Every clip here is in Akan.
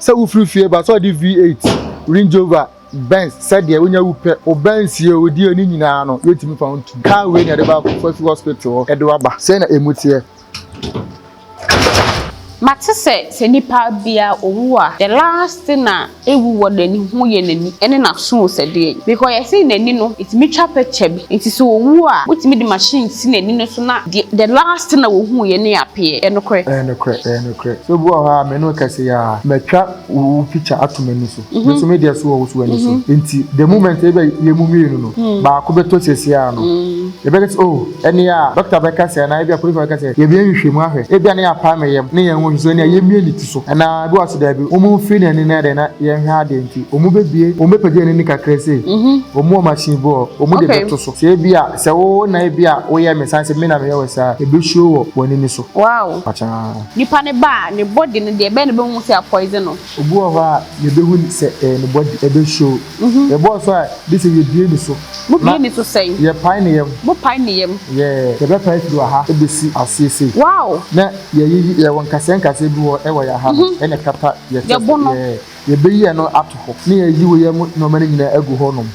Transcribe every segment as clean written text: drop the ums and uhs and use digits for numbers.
Sɛ wofiri fie ba sɛ ɔde V8, Range Rover, Benz sɛdeɛ wonya wu pɛ, wo Benz yɛ odi ne nyinaa no, yɛntumi fa wo ntum. Car wei na yɛde ba akɔfa fi hospital hɔ ɛde waba. Sɛn na emu teɛ. Mate sɛ sɛ nipa bia owu a, the last thing a ewu wɔ n'ani ho yɛ n'ani ɛne n'aso sɛ deɛ. Because yɛse n'ani no, ɛtumi twa picture bi. Nti sɛ owu a, wotumi de machine si n'ani no so na the last thing a wohu yɛ ne appear. Ɛnokorɛ? Ɛyɛ nokorɛ, ɛyɛ nokorɛ. Sɛ obi wɔ hɔ a me ne wo kɛse yi a, matwa wo picture ato m'ani so. Me nso me deɛ so wɔ wo so w'ani so. Nti the moment ebi a yɛn mu mmienu no, baako bɛtɔ siesie a no, yɛbɛka sɛ oh, ɛne a doctor bɛka sɛ anaa ebi a polisi bɛka sɛ yɛbɛyɛ nhwehwɛmu ahwɛ. Ebi a ne yɛapae me yam ne yɛn ho so ɛne a yɛmmie ne ti so. Anaa ebi wɔ so daabi, wɔn mfiri n'ani na ɛdɛ na yɛnhwɛ adeɛ nti, wɔn bɛbie, wɔn bɛpagya n'ani kakra sei. Wɔn wɔ machine bi wɔ, wɔn de bɛto so. Sɛ ebi a sɛ wo na ebi a woyɛ me san sɛ me na meyɛ wɔ saa, ebesuo wɔ w'ani ni so. Pakyaa. Nipa ne ba a, ne body no deɛ ɛbɛyɛ na bɛhu sɛ poison no. Obi wɔ hɔ a yɛbɛhu sɛ ɛyɛ ne body ɛbɛsuo. Ebi wɔ so a de sɛ yɛbie ne so. Mo bie ne so sɛn? Yɛpae ne yam. Mo pae ne yam. Yɛ yɛbɛpae firi wɔ ha ebesi aseɛ sei. Na yɛyiyi yɛwɔ nkasɛɛ nkasɛɛ bi wɔ ɛwɔ yɛ ha no ɛna ɛkata yɛ chest. Yɛbo no. Yɛ yɛbɛyi ɛno ato hɔ na yɛyi wo yam nneɛma no nyinaa agu hɔ nom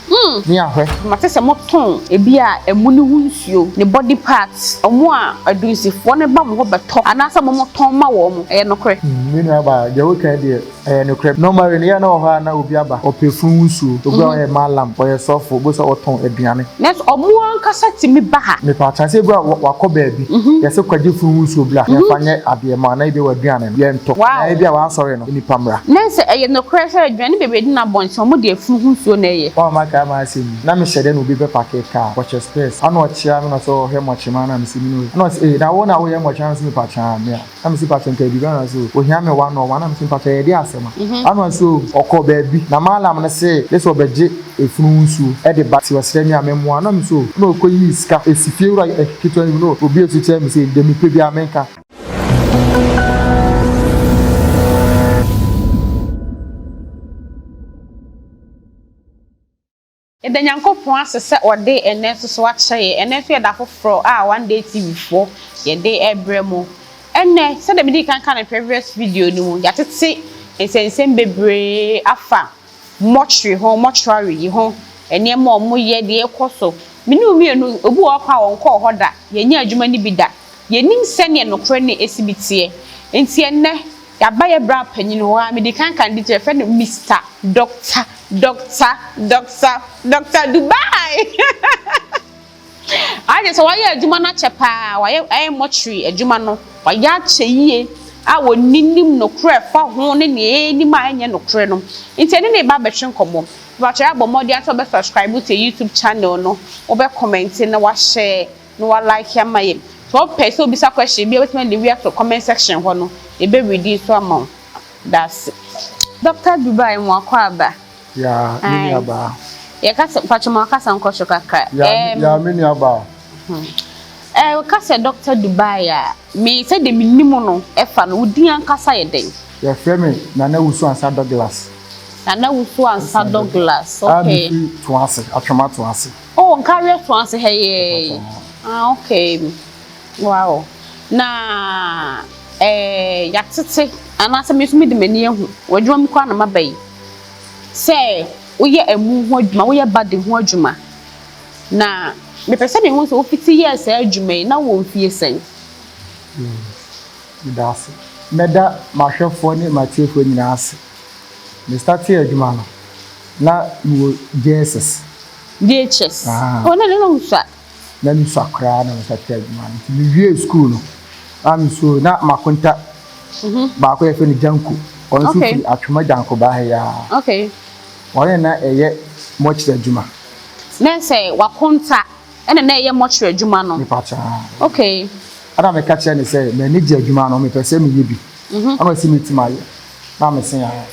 ne yɛahwɛ. Mate sɛ motɔn ebi a ɛmu ne ho nsuo, ne body parts, ɔmo a adunsifoɔ no ba mo hɔ bɛtɔ anaasɛ mo motɔn ma wɔn mo. Ɛyɛ nokorɛ? Me nua baa, deɛ woka yi deɛ ɛyɛ nokorɛ. Normally no yɛ na wɔ hɔ a na obi aba ɔpɛ funu nsuo, obi a ɔyɛ malam, ɔyɛ sɔfo, obi sɛ ɔtɔn aduane. Nanso ɔmo ankasa tumi ba ha. Mepa kyɛw sɛ ebi a wakɔ baabi, yɛsɛ kɔgye funu nsuo bla, yɛmfa nyɛ adeɛ ma na ebi a w'aduane no yɛntɔ. Na ebi a w'asɔre no nipa mmra. Nanso ɛyɛ nokorɛ sɛ aduane bebree di na abɔnten ɔmo de afunu ho nsuo na ɛyɛ. Wɔn a maka ama asɛm yi, na mehyɛ dɛ na obi bɛ parke car, wɔkyɛ spares, ana ɔkyea me na ɔsɛ ɔhwɛ mɔkyema na mese mene oyi, ana ɔse ee na wo na woyɛ mɔkyema na mese mepa kyɛw me a, na mese pakyɛ nka biribi ana ɔse o ohia me one on one na mese pakyɛ yɛde asɛm a, ana ɔse o ɔkɔ baabi na mallam no se gye sɛ ɔbɛgye efunu nsuo de ba nti ɔsrɛ me a memmoa no na mese o na ɔkɔ yii sika esi fie wura ketewa no mu na obue so kyerɛ me se deɛ mepɛ biara menka. Yɛda Nyankopɔn ase sɛ ɔde ɛnnɛ nso so akyɛ yɛn. Ɛnnɛ nso yɛ da foforɔ a One Day TV foɔ yɛde rebrɛ mo. Ɛnnɛ, sɛdeɛ medii kan kaa no previous video no mu, yɛatete nsɛnsɛm bebree afa mortuary ho, mortuary yi ho, nneɛma a wɔyɛ, deɛ ɛkɔ so. Me ne wo mmienu, obi wɔ hɔ koraa a ɔnkɔɔ hɔ da, yɛnyɛɛ adwuma no bi da. Yɛnnim sɛdeɛ nokorɛ no ɛsi bi teɛ. Nti ɛnnɛ, Yɛaba yɛ bra panyin hɔ a, mede kan kan de kyerɛ, yɛfrɛ no Mister Doctor Doctor Doctor Doctor Dubai. Ayɛ sɛ wayɛ adwuma no akyɛ paa, wayɛ ɛyɛ mortuary adwuma no, wayɛ akyɛ yie a wɔnim nokorɛ fa ho ne nea ɛnim a ɛnyɛ nokorɛ no. Nti ɛne ne ba abɛtwe nkɔmmɔ. Mepakyɛ abɔ mmɔden sɛ wobɛ subscribe to YouTube channel no, wobɛ comment na wahyɛ na wa like ama yɛn. Sɛ wopɛ sɛ obisa question bi a wobɛtumi de wi ato comment section hɔ no, yɛbɛ read nso ama wo. Daase. Doctor Dubai mo akɔ aba. Ya, me nua baa. Yɛka sɛ mpatwɔ ma wakasa nkɔ so kakra. Ya, ya me nua baa. Eh, woka sɛ Doctor Dubai a, me sɛdeɛ menim no ɛfa no, wo din ankasa yɛ dɛn? Yɛfrɛ me Nana Wusu Ansah Douglas. Nana Wusu Ansah Douglas, okay. A mefiri Toase, Atwoma Toase. Oh, Nkareɛ Toase ha yi. Ah, okay. Wow. Na eh, yɛatete anaasɛ me nso mede m'ani ahu w'adwuma mu koraa na maba yi sɛ woyɛ amu ho adwuma, woyɛ body ho adwuma. Na mepɛ sɛ mehu sɛ wofiti yɛɛ saa adwuma yi na wowɔ mfie sɛn? Meda ase. Mɛda m'ahwɛfoɔ ne m'atiefoɔ nyinaa ase. Me startee adwuma no, na mewɔ JSS. JHS? Oh, na na wosua? Na mesua koraa na me startee adwuma no. Nti mewiee school no, na mesuo na m'akonta baako yɛfrɛ no Janko. Ɔno nso firi Atwoma Janko baa ha yi ara. Okay. Ɔno na ɛyɛ mɔkyerɛ adwuma. Na sɛ w'akonta ɛna na ɛyɛ mɔkyerɛ adwuma no? Mepakyɛ. Okay. Ɛna meka kyerɛ no sɛ m'ani gye adwuma no, mepɛ sɛ meyɛ bi. Ɛna ɔse mɛtumi ayɛ. Na mese aane.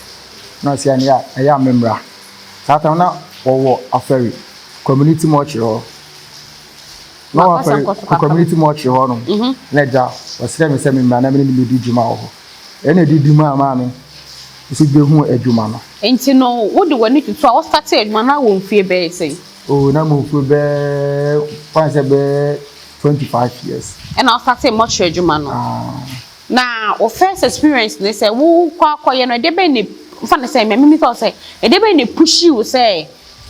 Na ɔse ɛneɛ a ɛyɛ a memmra. Saa time no na wɔwɔ Afari community mortuary hɔ. Na wɔwɔ Afari community mortuary hɔ nom. Na agya ɔsrɛ me sɛ memmra na me ne no mmɛdi dwuma wɔ hɔ. Ɛna ɛdidi mu a maame nso bɛhuu adwuma no. Nti no wode w'ani toto a wo startee adwuma no na wowɔ mfie bɛyɛ sɛn? Oh na mewɔ mfie bɛyɛ fa no sɛ bɛyɛ 25 years. Ɛna wo startee mortuary adwuma no? Ah. Na wo first experience ne sɛ wo kɔ akɔyɛ no ɛdeɛ bɛn na Mfa no sɛ, mɛmisa wo sɛ, ɛdeɛ bɛn na ɛpushii wo sɛ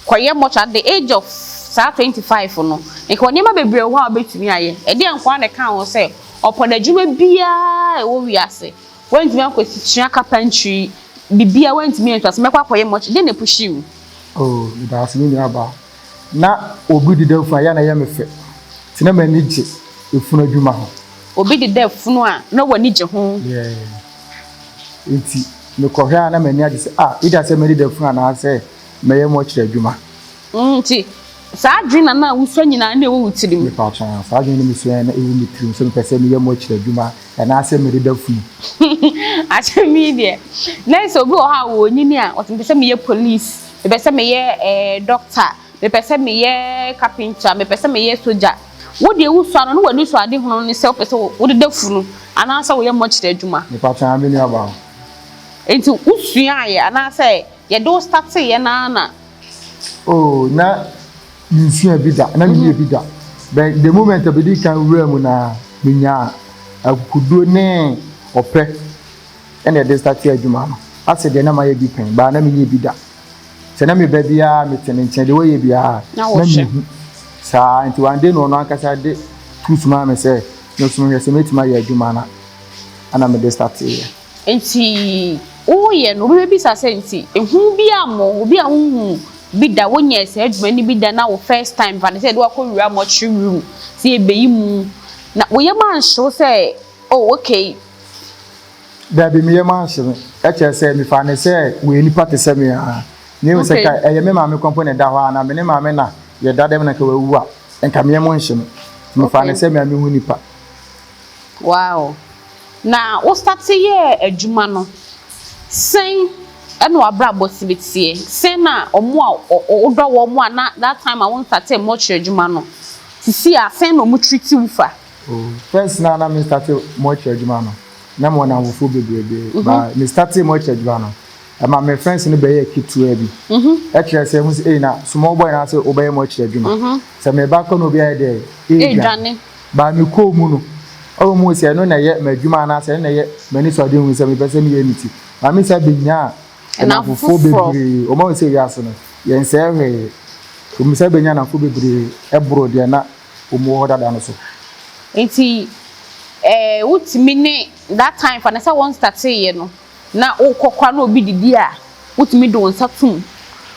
kɔyɛ mortuary at the age of saa 25 no? Nka wɔ nneɛma bebree wɔ hɔ a wobɛtumi ayɛ. Ɛdeɛn nko ara na ɛkaa wo sɛ ɔpɔn adwuma biara a ɛwɔ wiase, woantumi ankɔsua carpentry, biribiara woantumi antua so, mɛkɔ akɔyɛ mortuary. Deɛn na ɛpushii wo? Oh, meda ase me nuabaa. Na obi deda funu a, ɛyɛ a na ɛyɛ me fɛ. Nti na m'ani gye efunu adwuma ho. Obi deda funu a, na w'ani gye ho? Yeah. Nti mekɔhwɛ a na m'ani agye sɛ, ah, either sɛ mɛdeda funu anaasɛ mɛyɛ mortuary adwuma. Nti saa adwene na na wosua nyinaa na ɛwɔ wo tirim? Mepa saa adwene no mesua na ɛwɔ me tirim sɛ mepɛ sɛ meyɛ mortuary adwuma anaasɛ mededa funu. Asɛm yi deɛ, na sɛ obi wɔ hɔ a wɔnyini a, ɔsɛ mepɛ sɛ meyɛ police, mepɛ sɛ meyɛ doctor, mepɛ sɛ meyɛ carpenter, mepɛ sɛ meyɛ soldier. Wo deɛ wosua no, na w'ani so ade hono ne sɛ wopɛ sɛ wodeda funu anaasɛ woyɛ mortuary adwuma. Mepa me nuabaa. Nti wosuaeɛ anaasɛ yɛde wo starteeɛ naa na? Oh, na mensua bi da, na menyɛ bi da. But the moment a bɛdi kan wura mu na menya akokoduro ne ɔpɛ ɛna yɛde starte adwuma no. Asɛ deɛ na mayɛ bi pɛn, baa na menyɛ bi da. Sɛ na meba biara mete ne nkyɛn, deɛ wɔyɛ biara na na wɔhwɛ. Mehu. Saa nti one day na ɔno ankasa de tools maa me sɛ me nso mehwɛ sɛ mɛtumi ayɛ adwuma no ana mede starteeɛ. Nti woyɛ no, obi bɛbisa sɛ, nti ehu bi ammɔ obi a wohu bi da, wonyɛ saa adwuma no bi da, na wo first time fa ne sɛ yɛde wakɔ wura mortuary room sɛ yɛbɛyi mu na woyɛ ma nhyew sɛ, oh okay? Dabi, meyɛ ma nhye me. Ɛkyerɛ sɛ mefa ne sɛ wɔyɛ nipa te sɛ me a. Ne sɛ ka ɛyɛ me maame kɔmpo na ɛda hɔ a na me ne maame na yɛda dɛm na nka wawu a, nka meyɛ mo nhye me. Mefa ne sɛ me a mehu nipa. Wow. Na wo starte yɛ adwuma no, sɛn ɛna w'abrabɔ si bi teɛ? Sɛn na ɔmo a wodɔ wɔn a na that time a wo starte mortuary adwuma no, sisi a sɛn na ɔmo treat wo fa? Oh, first na me starte mortuary adwuma no, na mo nnamfofoɔ bebrebe. Ba me starte mortuary adwuma no, ɛma me friends no bɛyɛ ketewa bi. Ɛkyerɛ sɛ ɛho sɛ ɛyi na small boy na sɛ wobɛyɛ mortuary adwuma. Sɛ meba kɔ na obi ayɛ dɛ ɛdwane. Ba me kɔɔ mu no, ɔwɔ mu sɛ ɛno na ɛyɛ m'adwuma anaasɛ ɛno na ɛyɛ m'ani so ade hu sɛ mepɛ sɛ meyɛ ne ti. Maame sɛ bɛnya nnamfofoɔ bebree. Wɔn a wɔsɛ wiase no, yɛnsɛɛ hwee. Wɔn sɛ bɛnya nnamfoɔ bebree ɛboro deɛ na wɔn wɔ hɔ dada no so. Nti wotumi ne that time fa ne sɛ wɔn starteeɛ no na wokɔ kora na obi didi a, wotumi de wo nsa tum,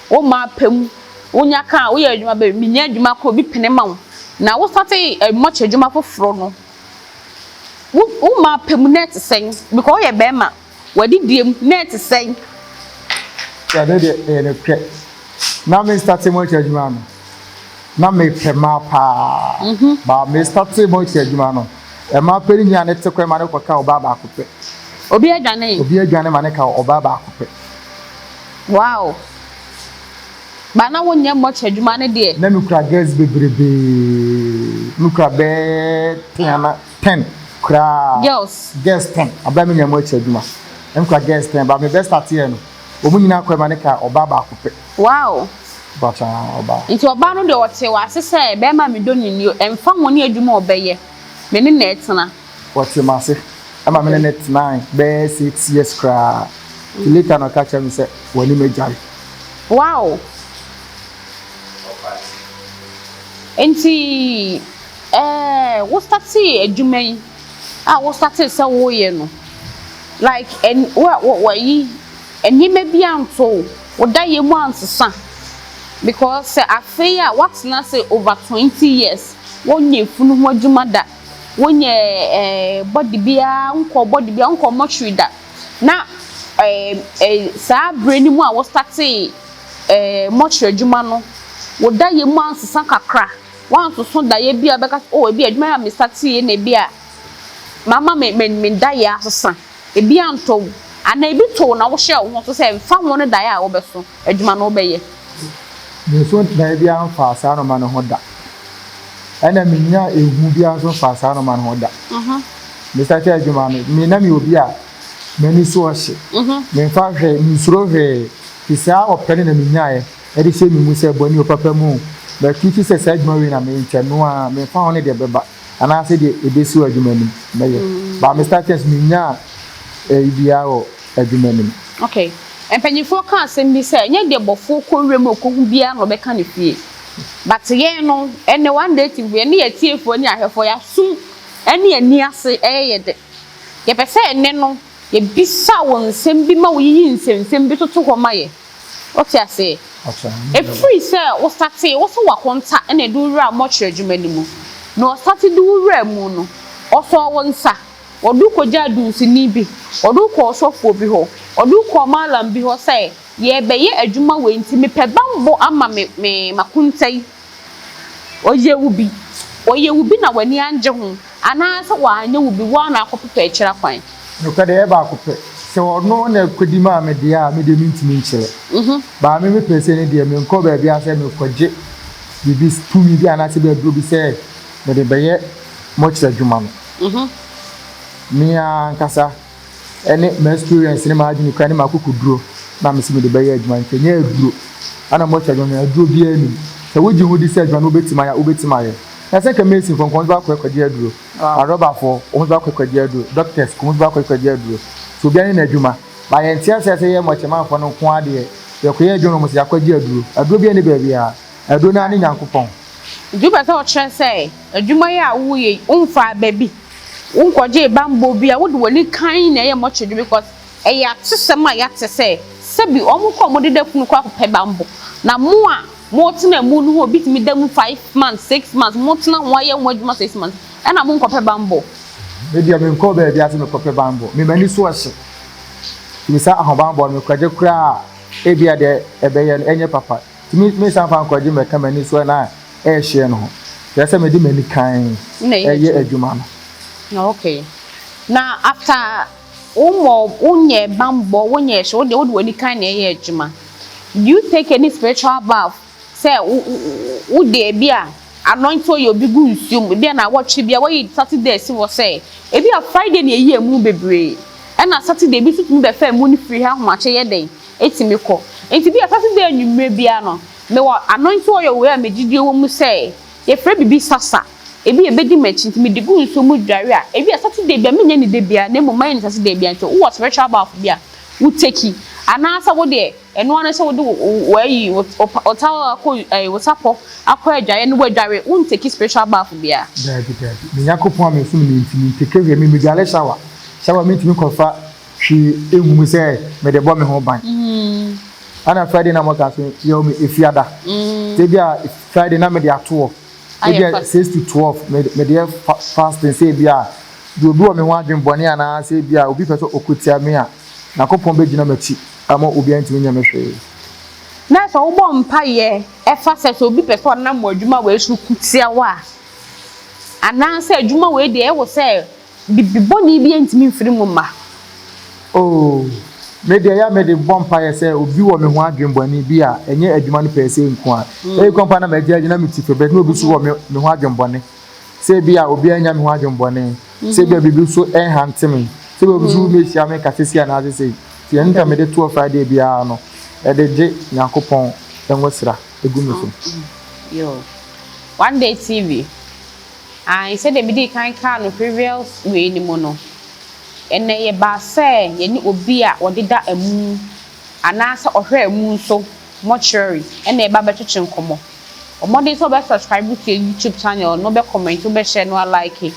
wo mma apɛ mu, wonya ka a woyɛ adwuma bɛ menya adwuma kora obi pene ma wo, na wo starte mortuary adwuma foforɔ no, wo mma apɛ mu na ɛte sɛn? Because woyɛ bɛrima, wadidie mu na ɛte sɛn? Ɛno deɛ ɛyɛ nokorɛ. Na me starte mortuary adwuma no, na mepɛ mmaa paa. Ba me starte mortuary adwuma no, mmaa pɛ no nyinaa ne te kwan ma ne kɔka ɔbaa baako pɛ. Obi adwane? Obi adwane ma ne ka ɔbaa baako pɛ. Wow. Ba na wonyɛ mortuary adwuma no deɛ? Na mekura girls bebrebee. Mekura bɛɛ 10 ana 10 koraa. Girls? Girls 10. Abira mi nya mortuary adwuma. Na mekura girls 10. Ba me bɛ start yɛ no, wɔn nyinaa kɔ ma ne ka ɔbaa baako pɛ. Bàtà ɔbaa. Nti ɔbaa no deɛ, ɔte w'ase sɛ bɛrima mi dɔ ne nie, ɛmfa ho ne adwuma a ɔbɛyɛ, me ne na ɛtena? Wɔte m'ase ɛma me ne ne tenae bɛyɛ 6 years koraa. Nti later na ɔka kyerɛ me sɛ wɔne me agyae. Wow. Nti wo startee adwuma yi a wo startee sɛ woyɛ no, like ɛn wo wɔyi nneɛma bi anto wo, wo da yɛ mu ansesa? Because sɛ afei a woatena ase over 20 years, wonyɛ funu ho adwuma da, wonyɛ body biara, nkɔ body biara, nkɔ mortuary da, na ɛɛ ɛɛ saa abere no mu a wo startee mortuary adwuma no, wo da yɛ mu ansesa kakra? Wansoso daeɛ bi a bɛka sɛ, oh, ebi adwuma yi a me startee na ebi a mama me daeɛ asesa? Ebi antɔ wo anaa ebi to wo na wohyɛ wo ho so sɛ mfa ho ne daeɛ a wobɛso, adwuma no wobɛyɛ? Menso daeɛ biara mfaa saa nɔɔma no ho da. Ɛna menya ehu biara nso mfaa saa nɔɔma no ho da. Me starte adwuma no, me na meyɛ obi a m'ani so ɔhye. Memfa hwee, mensuro hwee. Nti saa ɔpɛ no na menyaeɛ ɛde hyɛ me mu sɛ bɔne o, papa mu o, matwitwi sɛ saa adwuma wei na meyɛ, nti ɛno ara memfa ho ne deɛ ɛbɛba anaasɛ deɛ ɛbɛsi wɔ adwuma no mu mɛyɛ. But me starte nso menyaa ɛyi biara wɔ adwuma no mu. Okay. Mpanyinfoɔ ka asɛm bi sɛ, ɛnyɛ deɛ bɔfoɔ kɔ nwura mu a ɔkɔhu biara na ɔbɛka ne fie. But yɛn no, ɛnɛ One Day TV, yɛne yɛn atiefoɔ ne ahwɛfoɔ, yɛasom ne yɛn ani ase ɛyɛ yɛ dɛ. Yɛpɛ sɛ ɛnɛ no, yɛbisa wo nsɛm bi ma woyiyi nsɛmnsɛm bi toto hɔ ma yɛ. Wote aseɛ? Ɛfiri sɛ wo startee, wo so w'akonta na ɛde wo wuraa mortuary adwuma no mu. Na ɔstate de wo wuraa mu no, ɔsɔɔ wo nsa, ɔde wo kɔgyaa dunsini bi, ɔde wo kɔɔ ɔsɔfoɔ bi hɔ, ɔde wo kɔɔ mallam bi hɔ sɛ yɛrebɛyɛ adwuma wei nti mepɛ bammɔ ama me me m'akonta yi. Ɔyɛ wo bi, ɔyɛ wo bi na w'ani angye ho, anaasɛ wanyɛ wo bi, wo ara na akɔpepa akyiri akwan. Nokorɛ deɛ ɛyɛ baako pɛ. Sɛ ɔno na ɛkɔdi maa me deɛ a, me deɛ mentumi nkyerɛ. But me mepɛ sei no deɛ, menkɔ baabiara sɛ merekɔgye biribi, tumi bi anaasɛ bi aduro bi sɛ mede bɛyɛ mɔkyerɛ adwuma no. Me ara ankasa ne m'experience ne m'adwene kura ne m'akokoduro na mese mede bɛyɛ adwuma nti ɛnyɛ aduro ɛna mɔkyerɛ adwuma no, aduro biara nnim. Sɛ wogye ho di sɛ adwuma no wobɛtumi ayɛ a, wobɛtumi ayɛ. Na sɛ nka masonfoɔ nka wɔn nso bɛakɔ akɔgye aduro. Arɔbafoɔ, wɔn nso akɔ akɔgye aduro. Doctors, wɔn nso akɔ akɔgye aduro. So obiara ne n'adwuma. But yɛnte aseɛ sɛ yɛ mɔkyɛmanfoɔ no nko ara deɛ, yɛkɔyɛ adwuma na wɔn sɛ yɛakɔgye aduro. Aduro biara nni baabiara. Aduro no ara ne Nyankopɔn. Nti wopɛ sɛ wokyerɛ sɛ adwuma yi a woreyɛ yi, womfaa baabi, wonkɔgyee bammɔ biara, wode w'ani kann na ɛyɛ mɔkyɛ adwuma because ɛyɛ atesɛm a yɛate sɛ sɛbi wɔn kɔ a wɔdeda funu kɔ akɔpɛ bammɔ na mo a Motena mu no ho obi tumi da mu 5 months, 6 months, motena ho ayɛ ho adwuma 6 months ɛna monkɔpɛ bammɔ. Me deɛ menkɔɔ baabi ase mekɔpɛ bammɔ. Me m'ani so ɔhye. Nti me saa ahobammɔ no mekɔgye koraa a ebia deɛ ɛbɛyɛ no ɛnyɛ papa. Nti me mensan mfa nkɔgye mmɛka m'ani so na ɛrehyeɛ no ho. Kyerɛ sɛ mede m'ani kann ɛyɛ adwuma no. Okay. Na after wommɔ wonyɛ bammɔ wonyɛ hwɛ wode wode w'ani kann na ɛyɛ adwuma. Do you take any spiritual bath sɛ wo wode ebi a anointing oil bi gu nsuo mu, ebi a na awɔtwe bi a wɔyi Saturday si hɔ sɛ ebi a Friday na eyi emu bebree, ɛna Saturday bi nso tumi bɛfa emu no firi ha ahomakye yɛ dɛn etumi kɔ. Nti bi a Saturday anwummerɛ biara no, mewɔ anointing oil wei a megyidie wɔ mu sɛ yɛfrɛ bibi sasa, ebi a ebedi m'akyi nti mede gu nsuo mu dware a, ebi a Saturday bi a menyɛ ne da biara na mmom mayɛ ne Saturday biara. Nti wowɔ spiritual bath bi a wo take, anaasɛ wo deɛ ɛno ara sɛ wode wo ayi wo towel akɔ ɛyi wo sapɔ akɔ adwareɛ no woadware, wo ntake spiritual bath biara? Daabi, daabi. Me Nyankopɔn a mesom no nti mentake hwee. Me medware shower. Shower mentumi nkɔfa hwee ngu mu sɛ mede bɔ me ho ban. Ɛna Friday na moka so yɛwɔ me efiada. Nti ebi a Friday na mede ato hɔ. Ebi a 6 to 12 mede yɛ fasting sɛ ebi a deɛ obi wɔ me ho adwene bɔne anaasɛ ebi a obi pɛ sɛ ɔko tia me a, Nyankopɔn bɛgyina m'akyi ama obiara ntumi nyɛ me hwee. Na sɛ wobɔ mpaeɛ ɛfa sɛ sɛ obi pɛ sɛ ɔnam wɔ adwuma wei so ko tia wo a, anaasɛ adwuma wei deɛ ɛwɔ sɛ bibi bɔne bi ntumi mfiri mu mma? Oh, me deɛ ya mede bɔ mpaeɛ sɛ obi wɔ me ho adwene bɔne bi a, ɛnyɛ adwuma no pɛɛ sɛ nko a. Ɛyɛ kwan na magye agyina me ti fɛ bɛt na obi so wɔ me ho adwene bɔne. Sɛ bi a obi anya me ho adwene bɔne. Sɛ bi a biribi so ɛnhante me. Sɛ bi obi so mehyia me kase si anaasɛ sei. Nti ɛno nta mede toɔ Friday biara no, ɛde gye Nyankopɔn ngosra egu me so. Yo. One Day TV. Ae, sɛdeɛ mede kan kaa no previous wei no mu no, ɛnɛ yɛbaa sɛ yɛne obi a ɔdeda amu anaasɛ ɔhwɛ amu nso mortuary ɛna ɛba bɛtwetwe nkɔmmɔ. Ɔmmɔden sɛ wobɛ subscribe to yɛ YouTube channel no, wobɛ comment, wobɛhyɛ no alike.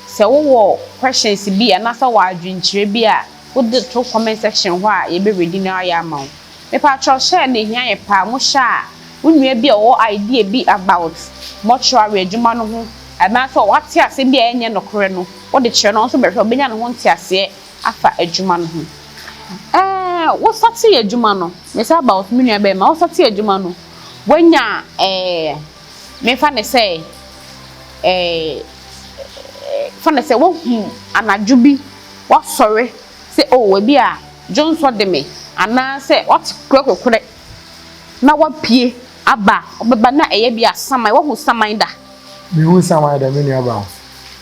Sɛ wowɔ questions bi anaasɛ wɔ adwenkyerɛ bi a, wode to comment section hɔ a yɛbɛredi na ayɛ ama wo. Mepakyɛw, hyɛ na ehia yɛ paa. Mo hyɛ a, wo nua bi a ɔwɔ idea bi about mortuary adwuma no ho anaasɛ wate asɛm bi a ɛnyɛ nokorɛ no, wode kyerɛ no, ɔno nso bɛhwɛ, ɔbɛnya ne ho nteaseɛ afa adwuma no ho. Wo start adwuma no, mesa about me nua bɛrima, wo start adwuma no, wanya mefa ne sɛ fa ne sɛ woahu anadwo bi wasɔre sɛ oh, ebi a dwonsɔ de me anaasɛ wate korɛkorɛ na wapue aba, ɔbɛba na ɛyɛ bi a saman, wahu saman da? Mehu saman da, me nua baa.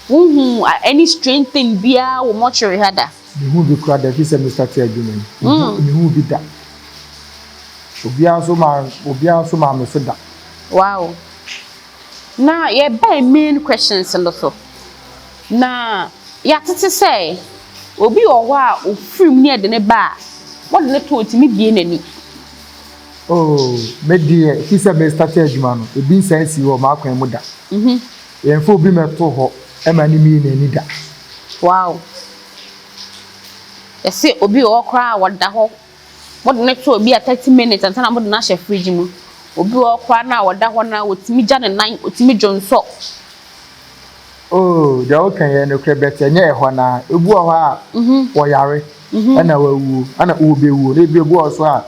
Wohu any strange thing biara wɔ mortuary ha da? Mehu bi kora da fi sɛ me start adwuma yi. Mehu bi da. Obiara nso maa me so da. Wow. Na yɛbɛn main questions no so. Na yɛatete sɛ obi wɔ hɔ a ofiri mu ne yɛde ne ba a Mode no to ɔtumi bue n'ani. Oh, me deɛ, fi sɛ me starte adwuma no, ebi nsan nsii wɔ m'akwan mu da. Yɛmfa obi mmɛto hɔ ma no mmue n'ani da. Wow. Yɛse obi wɔ hɔ koraa a ɔda hɔ, mode no to obi a 30 minutes ansa na mode no ahyɛ fridge mu. Obi wɔ hɔ koraa no a ɔda hɔ no a, ɔtumi gya ne nan, ɔtumi dwonsɔ. Oh, deɛ woka yi yɛ nokorɛ but ɛnyɛ ɛhɔ no ara. Ebi wɔ hɔ a, wɔyare ɛna wawuo, ɛna ɔrebɛwuo. Na ebi wɔ hɔ nso a,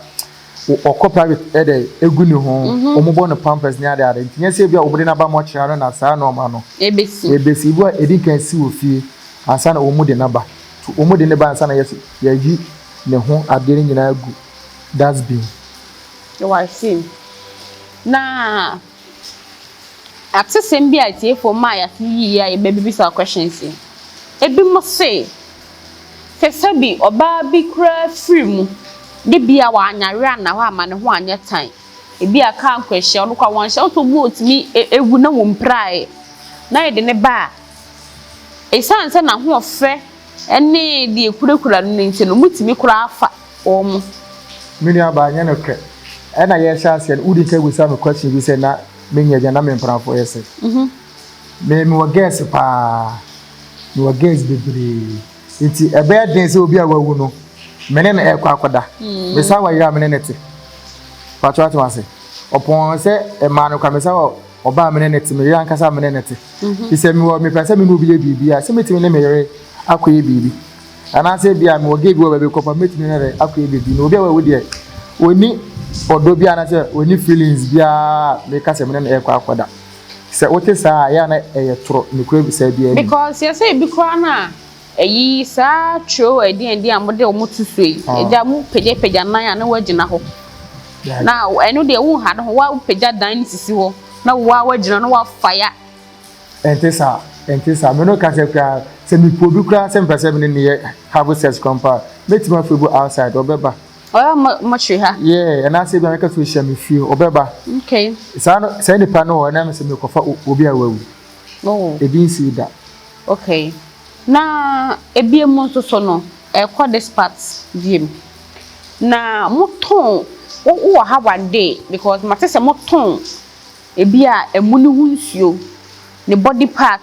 ɔkɔ private ɛdɛ egu ne ho, wɔbɔ no pampers ne ade ade. Nti nyɛ sɛ ebi a wɔde no aba mɔkyerɛ no na saa nneɛma no Ebesi. ebesi. Ebi wɔ hɔ a, edi kan si wɔ fie ansa na wɔde no aba. Nti wɔde no ba ansa na yɛso yɛayi ne ho adeɛ no nyinaa agu dustbin. Oh, I see. Na Atesɛm bi a atiefoɔ maa yɛato yiye a yɛbɛbisa questions yi. Ebinom se, sɛ sɛbi ɔbaa bi koraa firi mu na ebia wanyare anna hɔ amma ne ho anyɛ tan, ebia kaa nkwanhyia, ɔno koraa wanhyɛ, wohu sɛ obi a ɔtumi wu na wɔmpiraeɛ, na yɛde no ba a, ɛsiane sɛ n'ahoɔfɛ ne deɛ ɛkurakura no no nti no, motumi koraa fa wɔn. Me nuabaa, nyɛ nokorɛ. Ɛna yɛrehyɛ aseɛ no, wodi nka bisa me question bi sɛ na menyɛ agya na me mpenafoɔ yɛ sɛ. Me mewɔ girls paa, mewɔ girls bebree. Nti ɛbɛyɛ den sɛ obi a wawu no, me ne no ɛrekɔ akɔda. Mesan wɔ yere a me ne no te. Patrɔ ate wase. Ɔpɔn sɛ mmaa no koraa, mesan wɔ ɔbaa a me ne no te, me yere ankasa a me ne no te. Nti sɛ mewɔ mepɛ sɛ me ne obi yɛ biribi a, sɛ mɛtumi ne me yere akɔyɛ biribi. Anaasɛ ebia mewɔ gay bi wɔ baabi kɔpa mɛtumi ne no akɔyɛ biribi. Na obi a wawu deɛ, ɔnni ɔdɔ bi anaasɛ ɔnni feelings biara a meka sɛ me ne no ɛrekɔ akɔda. Sɛ wote saa a, ɛyɛ a na ɛyɛ torɔ, nokorɛ saa biara nnim. Because yɛsɛ ebi koraa no a, ɛyi saa turo ɛdeɛn ɛdeɛn a mode wɔn to so yi, agya mo pagyapagya nan a na woagyina hɔ. Na ɛno deɛ wonha ne ho, woapagya dan no sisi hɔ na wo ara woagyina na woafa ya. Ɛnte saa, ɛnte saa. Me ne wo kasa koraa, sɛ mepɛ obi koraa sɛ mepɛ sɛ me ne no yɛ have sex koraa mpo a, mɛtumi afrɛ obi outside, ɔbɛba. Ɔyɛ mo kyere ha? Yeah, anaasɛ ebia mɛka sɛ ɔhyia me fie, ɔbɛba. Okay. Saa no, saa nipa no wɔ hɔ na sɛ mekɔfa obi a wawu. Oh. Ebi nsii da. Okay. Na ebiem nso so no, ɛkɔ this part biem. Na motɔn, wowɔ ha one day because mate sɛ motɔn Ebi a ɛmu no ho nsuo, ne body part,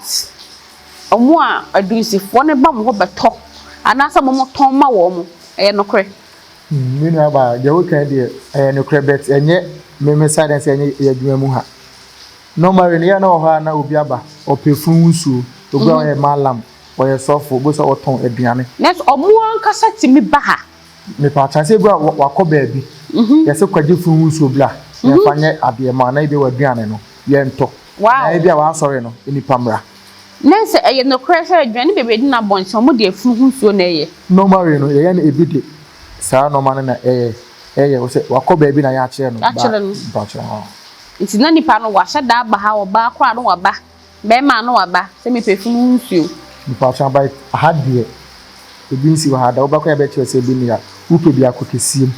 wɔn a adunsifoɔ no ba mo hɔ bɛtɔ anaasɛ mo tɔn ma wɔn, ɛyɛ nokorɛ? Me nua baa, deɛ woka yi deɛ ɛyɛ nokorɛ but ɛnyɛ me me side sɛ ɛnyɛ yɛ adwuma mu ha. Normally no yɛ na wɔ hɔ a na obi aba, ɔpɛ funu nsuo, obi a ɔyɛ mallam, ɔyɛ sɔfo, obi nso a ɔtɔn aduane. Nanso wɔn ankasa tumi ba ha. Mepaakyɛw sɛ ebia wakɔ baabi, yɛsɛ kɔgye funu nsuo bra na yɛmfa nyɛ adeɛ ma na ebia w'aduane no yɛntɔ anaa ebia w'asɔre no nnipa mmra. Na sɛ ɛyɛ nokorɛ sɛ aduane bebree di no abɔnten wɔn de afunu ho nsuo na ɛyɛ. Normally no yɛyɛ no ebi de saa nnoɔma no na ɛyɛ ɛyɛ wo sɛ wakɔ baabi na yɛakyerɛ no ba mpakyɛw haa. Nti na nipa no wahyɛ da aba ha ɔbaa koraa na waba. Bɛɛma ano aba sɛ mepɛ funu ho nsuo. Mepakyɛw but aha deɛ ebi nsi wɔ ha da wobɛkɔ yɛbɛkyerɛ sɛ ebi ni ha wopɛ bi akɔ kɛseɛ mu.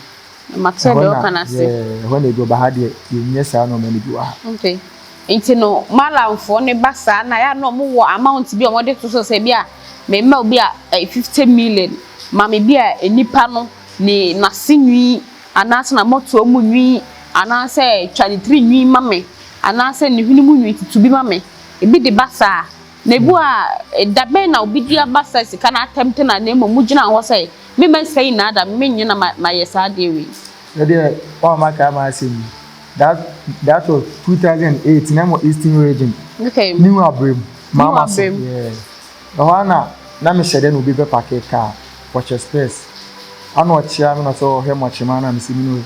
Mate deɛ woka no ase. Yeah ɛhɔ na ebi wɔ but ha deɛ yɛnyɛ saa nnoɔma no bi wɔ ha. Okay nti no malamfoɔ no ba saa na yɛ a na ɔmo wɔ amount bi a ɔmo de to so sɛ ebi a mema obi a 50 million ma me bi a nipa no ne n'ase nwi anaasɛ n'amɔtoa mu nwi anaasɛ twa ne tiri nwi ma me Anaasɛ ne hwene mu nwi tutu bi ma me. Ebi de ba saa. Na ebi wɔ a, da bɛn na obi de aba saa sika no atɛmte no a na mmom mugyina hɔ sɛ, Memma sika yi nnaadaa me, mennye na mayɛ saa adeɛ wei. Me deɛ woamma makae m'asɛm yi. That that was 2008 na mewɔ Eastern region. Okay. New Abrem. Mama so. Yeah. Ɛhɔ ara na na mehyɛ dɛ na obi bɛ pake car wɔkyɛ spurs. Ana ɔkyea me na ɔsɛ ɔhwɛ mɔkyema na mesi me no.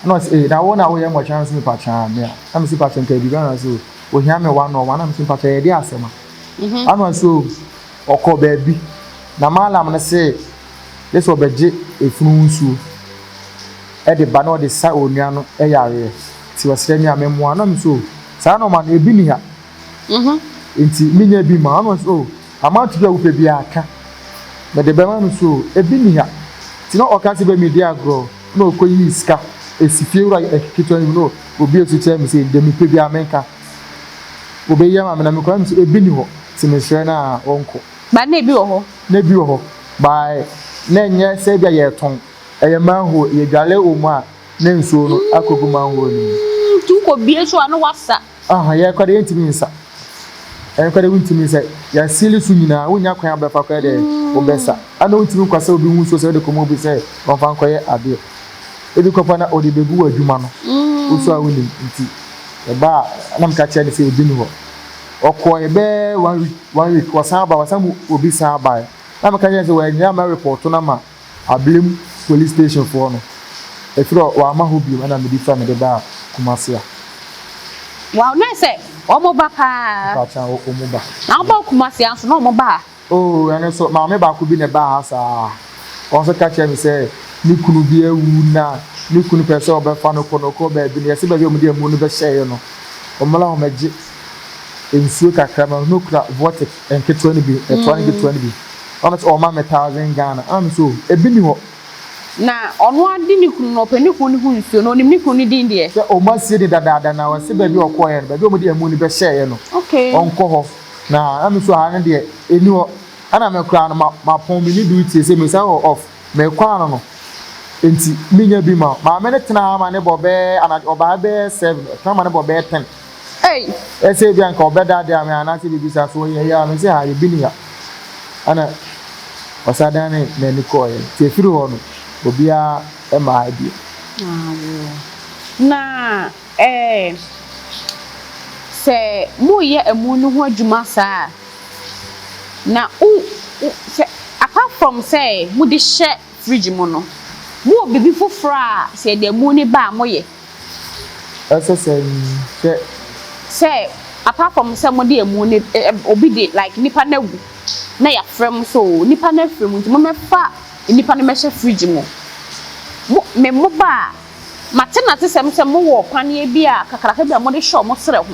Ɛna ɔse ee na wo na woyɛ mmɔkyɛ na mese mepakyɛ aa me a na mese pakyɛ nka biribi na ɔse o ohia me one on one na mese mepakyɛ yɛde asɛm a ɛna ɔse o ɔkɔ baabi na malam no se gye sɛ ɔbɛgye efunu nsuo ɛde ba na ɔde sa onua no yareɛ nti ɔsrɛ me a memmoa na mese o saa nɔɔma no ebi ni ha Nti menya bi ma ɔno nso oh, amount bi a wopɛ biara ka mede bɛma no so oh, ebi nni ha. Nti na ɔka sɛ bɛ medi agorɔ na ɔkɔyii sika esi fie wura ketewa no mu na obue so kyerɛ me sɛ deɛ mepɛ biara menka ɔbɛyi ama me na mekɔa me sɛ ebi nni hɔ nti mesrɛ no a ɔnkɔ. But na ebi wɔ hɔ? Na ebi wɔ hɔ but na ɛnyɛ sɛ ebia yɛretɔn. Ɛyɛ manhole, yɛdwale wɔ mu a na nsuo no akɔgu manhole no mu. Nti wokɔbie so a na wasa. Aha, yɛn koraa deɛ yɛntumi nsa. Yɛn koraa deɛ wontumi nsa. Yɛasili so nyinaa, wonnya kwan a wobɛfa koraa deɛ wobɛsa. Ɛna wontumi nkɔsa obi ho nsuo sɛ wode kɔma obi sɛ ɔmfa nkɔyɛ adeɛ. Ebi kɔpa na ɔde bɛgu w'adwuma no, wo nso a wonim nti, ɛba a na meka kyerɛ no sɛ ebi ni hɔ. Ɔkɔeɛ bɛyɛ one week, one week, ɔsan ba, ɔsan mu obi san baeɛ. Na meka kyerɛ no sɛ wanyɛ a mɛrepɔɔto no ama Ablem police station foɔ no. Ɛfiri hɔ wamma hɔ bio ɛna mede firi a mede baa Kumasi a. Wow, na sɛ wɔn ba paa. Mpakyɛw wɔn ba. Na wɔn ba Kumasi a nso na wɔn ba ha. Oh, ɛno nso, maame baako bi na ɛbaa ha saa. Ɔno nso ka kyerɛɛ me sɛ ne kunu bi awu na ne kunu pɛ sɛ ɔbɛfa no kɔ no kɔ baabi no, yɛse baabi a wɔde amu no bɛhyɛeɛ no, wɔmmra hɔ mmɛgye nsuo kakra ma no. Na ɔkura vortic nketewa no bi, ɛtoa no nketewa no bi. Ɔno nso ɔma me thousand Ghana. Ɛna me nso, ebi nni hɔ. Na ɔno ara de ne kunu no, ɔpɛ ne kunu no ho nsuo, na ɔnim ne kunu no din deɛ. Sɛ wɔasie no dadaada na ɔse baabi a ɔkɔeɛ no, baabi a wɔde amu no bɛhyɛeɛ no, ɔnkɔ hɔ. Na na me nso ha no deɛ ɛnni hɔ. Ɛna me koraa no ma mapɔn menni duty seesei mesan wɔ off. Mekɔ ano no nti mennya bi ma wo. Maame no tenaa ha ma ne bɔ bɛyɛ anadwo ɔbaa ha bɛyɛ seven ɔtena ma ne bɔ bɛyɛ ten. Ei! Ɛsɛ ebi a nka ɔbɛdaadaa me anaasɛ biribi saa so ɔyɛ yɛ a mese ha ebi ni ha. Ɛna ɔsan danee n'ani kɔeɛ. Nti ɛfiri hɔ no obiara mmaa ha bio. Awoo. Na Ɛɛ, sɛ moreyɛ amu no ho adwuma saa a, na wo, wo, sɛ, apart from sɛ mode hyɛ fridge mu no, mowɔ biribi foforɔ a sɛ yɛde amu no ba a moyɛ? Ɛsɛ sɛ, sɛ. Sɛ, apart from sɛ mode amu no, ɛ, obi de, like nipa no awu, na yɛafrɛ mo sɛ oo, nipa no afiri mu nti mommɛfa nipa no mmɛhyɛ fridge mu. Mo, me moba a, Mate n'atesɛm sɛ mowɔ paneɛ bi a kakraka bi a mode hyɛ wɔn serɛ ho.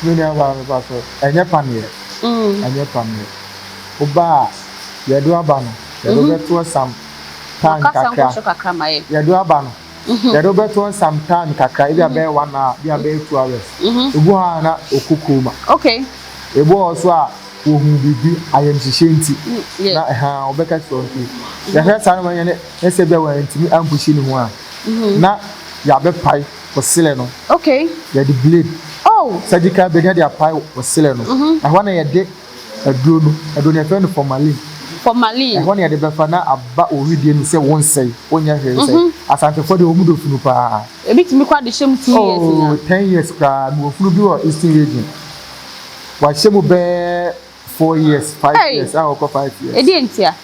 Me nua baa me ba so ɛnyɛ paneɛ ɛnyɛ paneɛ wo ba a yɛde wo aba no yɛde wo bɛtoɔ some time kakra yɛde wo aba no yɛde wo bɛtoɔ some time kakra ebi a bɛyɛ one hour bi a bɛyɛ two hours ebi wɔ hɔ a na ɔkɔ coma ebi wɔ hɔ so a wɔhu biribi ayamhyehye nti na ɛhaa wɔbɛka kyerɛ wo nti yɛhwɛ saa no ma yɛne Na sɛ ebia wantumi ampushi ne ho a, na yɛabɛpae wo serɛ no. Okay. Yɛde blade. Oh! Surgical blade na yɛde apae wo serɛ no. Ɛhɔ na yɛde aduro no, aduro no yɛfrɛ no formalin. Formalin. Ɛhɔ na yɛde bɛfa na aba wo wedeɛ no mu sɛ wonsɛe, wonyɛ hwee nsɛe. Asantefoɔ deɛ wɔn dɔ funu paa. Ebi tumi kɔ adehyɛ mu two years nyinaa. Oh, 10 years koraa. Mewɔ funu bi wɔ Eastern Region. Wahyɛ mu bɛyɛ 4 years, 5 Hey! years a ɔkɔ 5 years. Ɛdeɛn ntia?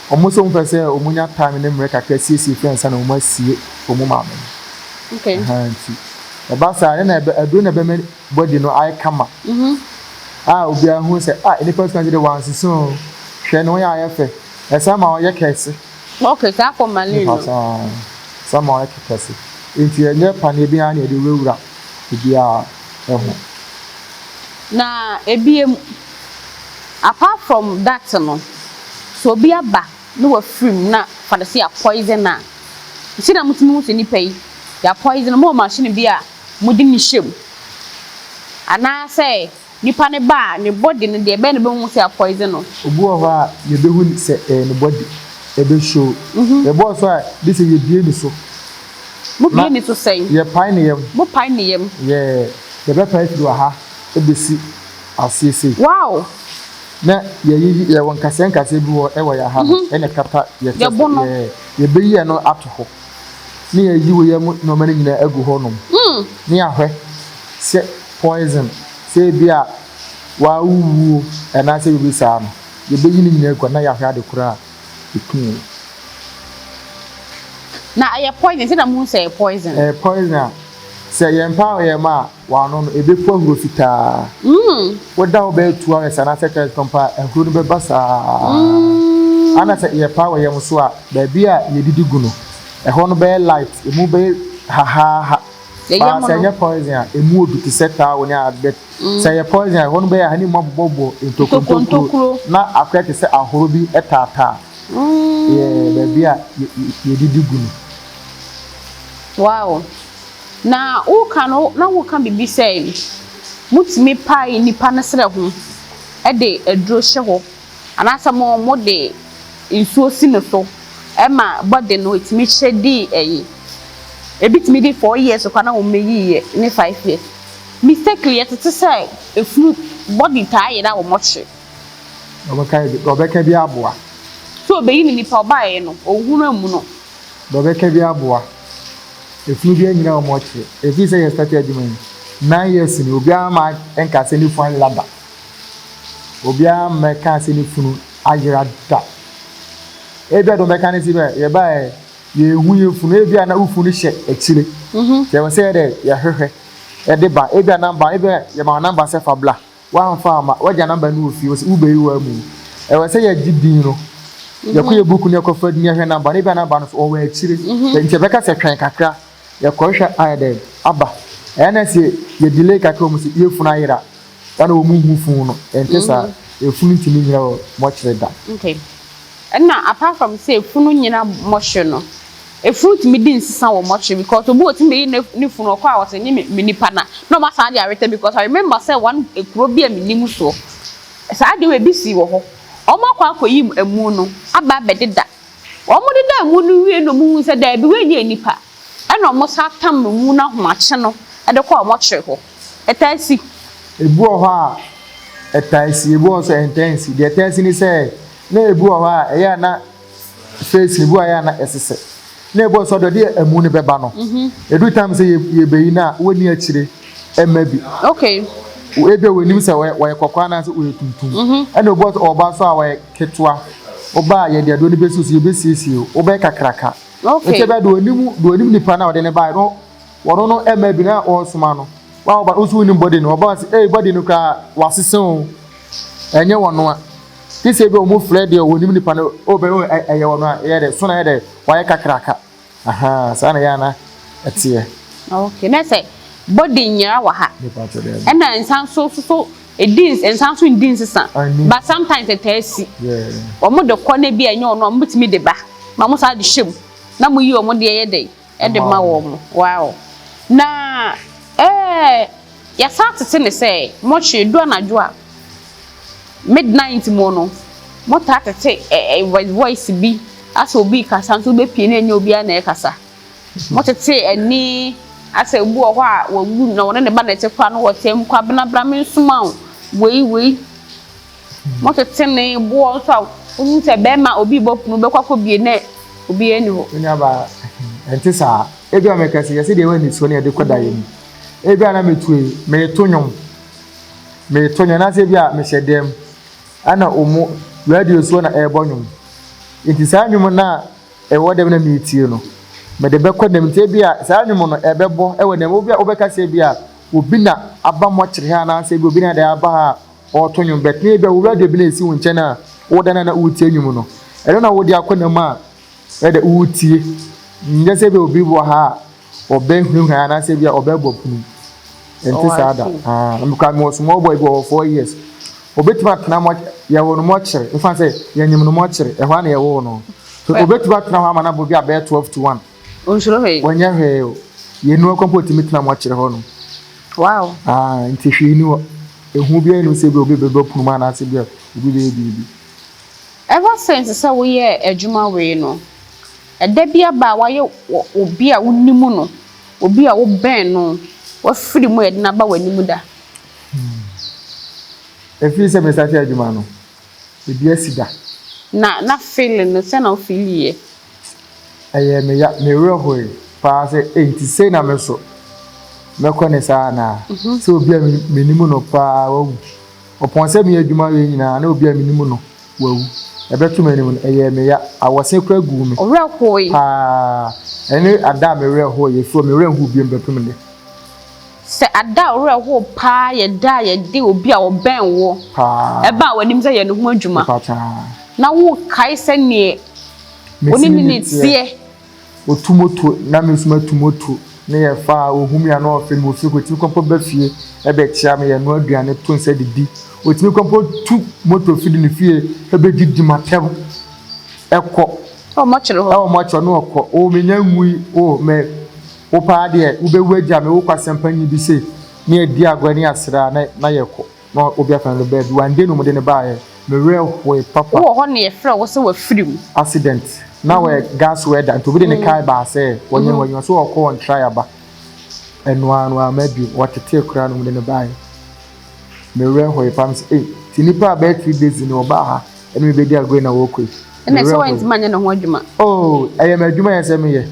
Wɔn nso wɔn pɛ sɛ wɔn nya time ne mmerɛ kakra siesie fie ansa na wɔn asie wɔn maame no. Ɛhaa nti ɛba saa ɛna ɛbɛ aduro na ɛbɛma body no ayɛ kama. A obiara hu sɛ ah nipa sua de wansesa o hwɛ ne ho yɛ ayɛ fɛ ɛsan ma ɔyɛ kɛse. Okay, saa formalin no. Saa san ma ɔyɛ kɛse nti ɛnyɛ paneɛ bi ara na yɛde wurawura obiara ho. Na ebiem, apart from that no, sɛ obi aba na wafiri mu na fa no sɛ yɛ poison a, nti na motumi hu sɛ nipa yi yɛ poison no, mowɔ machine bi a mode no hyɛ mu? Anaasɛ nipa no ba a, ne body no deɛ ɛbɛn na ɛbɛhu sɛ yɛ poison no? Obi wɔ hɔ a yɛbɛhu sɛ ɛyɛ ne body, ɛbɛ show. Ebi wɔ so a gye sɛ yɛbue ne so. Mobue ne so sɛn? Yɛpae ne yam. Mopae ne yam? Yeah, yɛbɛpae firi wɔ ha bɛsi aseɛ sei. Wow! Na yɛyiyi, yɛwɔ nkasɛɛ nkasɛɛ bi wɔ ɛwɔ yɛn ha no, ɛna ɛkata yɛ chest, Yɛbo no. yeah, yɛbɛyi ɛno ato hɔ. Ne yɛayi wo yam nneɛma no nyinaa agu hɔnom. Ne yɛahwɛ sɛ poison, sɛ ebi a wawuo anaasɛ biribi saa no, yɛbɛyi ne nyinaa agu hɔ na yɛahwɛ ade korɔ a ɛkuu wo. Na ɛyɛ poison, sɛdeɛ mohu sɛ ɛyɛ poison. Ɛyɛ poison a, sɛ yɛmpa yɛn ma a, w'ano no, ɛbɛpu ahuro fitaa. Woda hɔ bɛyɛ 2 hours anaasɛ 3 hours mpo a, ahuro no bɛba saa. Ana sɛ yɛpa wɔ yɛn so a, baabi a yɛdidi gu no, ɛhɔ no bɛyɛ light, emu bɛyɛ hahaaha. Yɛyɛ Baa mu sɛ no. ɛnyɛ poison a, emu odu te sɛ towel ne ade. But sɛ ɛyɛ poison a, ɛhɔ no bɛyɛ ha ne mu abobɔbobɔ ntokuro Ntokuro ntokuro ntokuro. na akɔyɛ te sɛ ahoro bi taataa. Yɛ baabi a yɛdidi gu no. Wow. Na woka no, na woka biribi sɛ motumi pae nipa no serɛ ho de aduro hyɛ hɔ anaasɛ mo mode nsuo si no so. Ɛma body no ɛtumi kyɛ di ɛyi. Ebi tumi di 4 years koraa na wɔn bɛyi yɛ ne 5 years. Mistakenly, yɛtete sɛ efunu body taa yɛ na wɔn mɔkyere. Ɔbɛka bi, ɔbɛka bi aboa. So obeyi ne nipa ɔbaeɛ no, ohunu amu no. Ɔbɛka bi aboa. Efunu bi anyina wɔn ɔkyerɛ. Efi sɛ yɛ start adwuma yi 9 years ni, obiara ma nka sɛ ne funu ayera da. Obiara mmɛka sɛ ne funu ayera da. Ebi a dɔm bɛka ne si bɛ yɛba yɛ yɛhu yɛ funu, ebi a na wo funu hyɛ akyire. Yɛwɔ sɛ yɛdɛ yɛhwehwɛ yɛde ba. Ebi a number, ebi a yɛma number sɛ fa bla, wamfa ama wagya number no wɔ fie, wɔsɛ wobɛyi wɔ amu. Ɛwɔ sɛ yɛgye din no, yɛkɔ yɛ book no, yɛkɔfa din, yɛhwɛ number no. Ebi a number no so ɔwɔ akyire, nti yɛbɛka sɛ twɛn kakra, yɛkɔhwɛ ayɛ dɛ aba. Ɛyɛ na sɛ yɛ delay kakra, wɔn sɛ yɛ funu ayera, ɛna wɔn hu funu no. Ɛnte saa, efunu ntumi nyina wɔ mɔkyerɛ da. Okay, ɛna apart from sɛ efunu nyina mɔhyɛ no, efunu tumi di nsesa wɔ mɔkyerɛ, because obi wɔ tumi bɛyi ne funu ɔkɔ a wɔsɛ nye me nipa na ɔmo asan de awetɛ, because I remember sɛ one ekuro bi a mi nim soɔ saa deɛ ebi si wɔ hɔ, ɔmo akɔ akɔyi emu no aba abɛdeda. Wɔn deda emu no wie na ɔmo hu sɛ daabi, wei nyɛ nipa, ɛna ɔmo sa tam emu no ahomakye no ɛde kɔ ɔmo kyerɛ hɔ. Ɛtaa si? Ebi wɔ hɔ a ɛtaa si, ebi wɔ hɔ nso ɛntaa nsi. Deɛ ɛtaa si ni sɛ na ebi wɔ hɔ a ɛyɛ a na face, ebi wɔ hɔ a ɛyɛ a na ɛsesɛ, na ebi wɔ nso deɛ ɔde emu no bɛba no, edu time sɛ yɛ yɛbɛyi na wɔni akyire ɛma bi. Ebi a wɔnim sɛ wɔyɛ kɔkɔɔ anaasɛ wɔyɛ tuntum, ɛna obi wɔ so ɔba so a wɔyɛ ketewa. Ɔba a yɛde aduo no bɛsi so, yɛbɛsiesie o, wobɛyɛ kakraka. Nti ɛbɛyɛ deɛ onim nipa na ɔde ne ba no, wɔno no ɛma bi na ɔresoma no wa ɔba nso wonim body no, ɔba sɛ ee body no koraa wasese o, ɛnyɛ wɔn a ti sɛ ebi a wɔn frɛ deɛ wɔnim nipa no o bɛ o ɛyɛ wɔn a ɛyɛ dɛ so na ɛyɛ dɛ wɔayɛ kakraka. Aha saa na yɛ ana ɛteɛ. Okay, na sɛ body nyera wɔ ha, Nipa kyɛ dɛ. ɛna nsa nso so edi nsa nso ndi nsesa, but sometimes ɛtaa si. Wɔn de kɔ na bi a ɛnyɛ ɔno a, wɔn bitumi de ba ma wɔn saa de hyɛ mu na mo yi wɔn deɛ yɛ dɛ ɛde ma wɔn. Wow, na yɛsa tete ne sɛ mɔtwe edu anadwo a midnight mu no, mo taa tete ɛɛ voice voice bi asɛ obi kasa, nso bɛpie na ɛnyɛ obiara na ɛkasa. Mo tete ɛni asɛ obi wɔ hɔ a wawu na wɔne ne ba na ɛte kora no, wɔte mu kɔ abenabena me nsoma o, wei wei mo tete ne boɔ nso a wohu sɛ bɛrima obi bɔ pono bɛkɔ akɔ bie na obi ani hɔ. Onua ba, ɛnte saa. Ebi a mɛka sɛ yɛsɛ deɛ ɛwɔ anisoɔ ne yɛde kɔ da yɛ mu. Ebi a na metu yi, meeto nnwom. Meeto nnwom anaasɛ ebi a mehyɛ dɛm ɛna ɔmo radio so na ɛrebɔ nnwom. Nti saa nnwom no a ɛwɔ dɛm na meetie no, mede bɛkɔ dɛm. Nti ebi a saa nnwom no ɛbɛbɔ ɛwɔ dɛm. Obi a wobɛka sɛ ebi a obi na aba mɔkyere ha anaasɛ ebi obi na de aba ha a ɔreto nnwom, but ne ebi a wo radio bi na esi wo nkyɛn a woda na woretie nnwom no, ɛno na wode akɔ nam a ɛdɛ woretie. Nyɛ sɛ bi obi wɔ ha a ɔbɛhurahura anaasɛ bi a ɔbɛbɔ pono. Ɛnte saa da. Ah, mekora mewɔ small boy bi wɔ 4 years. Obetumi atena mɔ yɛwɔ no mɔkyere nfa sɛ yɛnyim no mɔkyere ɛhɔ a na yɛwɔ no so, obetumi atena hɔ ama no abɔ bi a bɛyɛ 12 to 1. Onsuro hwee. Wɔnyɛ hwee o. Yɛnu akɔ mpo, otumi tena mɔkyere hɔ no. Ah, nti hwee ni hɔ. Ehu bi ɛnu sɛ bi obi bɛbɔ pono mu anaasɛ bi a obi bɛyɛ biribi. Ever since sɛ woyɛ adwuma wei no, ɛda bi aba a wayɛ obi a wonim no, obi a wobɛn no, wafiri mu a yɛde no aba w'anim da? Ɛfiri sɛ me start adwuma no, ebi asi da. Na feeling no sɛ na wo feel yɛ? Ɛyɛ me ya, me werɛ hoe paa sɛ enti sei na me so mɛkɔ ne saa anaa? Sɛ obi a menim no paa wawu. Ɔpɔn sɛ meyɛ adwuma wei nyinaa na obi a menim no wawu. Ɛbɛto m'anim no, ɛyɛ me ya. Awɔse koraa guu me. Wo werɛ hoe? Paa. Ɛne ada a me werɛ hoe yɛ firi hɔ, me werɛ nhoo biom bɛpem nnɛ. Sɛ ada a wo werɛ hoe paa yɛ da a yɛde obi a ɔbɛn wo ɛbaa w'anim sɛ yɛ ne ho adwuma. Na wokae sɛneɛ wo ne ne teɛ. Otu moto na me nso matu moto ne yɛ fa a ohu me a na ɔfrɛ me wɔ fie kɔ, otumi kɔ mpo ba fie ɛbɛkyea me, yɛnoa aduane to nsa didi. Otumi kɔ mpo tu moto firi ne fie ɛbɛdidi m'atɛm ɛkɔ. Ɛwɔ mɔkyere hɔ. Ɛwɔ mɔkyere no ɔkɔ. O menya nwui o, me wo paa deɛ wobɛwu agya me, wokɔ asɛmpa nyi bi sei ne yɛdi agorɔ ne yɛasere a na yɛkɔ na obi afa no baabi. One day na wɔde no baeɛ, me werɛ hoe papa. Wowɔ hɔ na yɛfrɛ wo sɛ wafiri mu. Accident. Na wɔyɛ gas welder nti obi de ne car baa sɛ wɔnyɛ ho adwuma so ɔkɔ wɔn try aba. Ɛno ara no amma bio. Wɔtetee koraa na wɔde no baeɛ. Me werɛ hoe paa mesɛ ei nti nipa a bɛyɛ 3 days ni ɔbaa ha ɛne me bɛdi agorɔ yi na wɔrekɔ yi. Ɛna sɛ wɔntumi anyɛ ne ho adwuma. Oh, ɛyɛ m'adwuma yɛ sɛ meyɛ.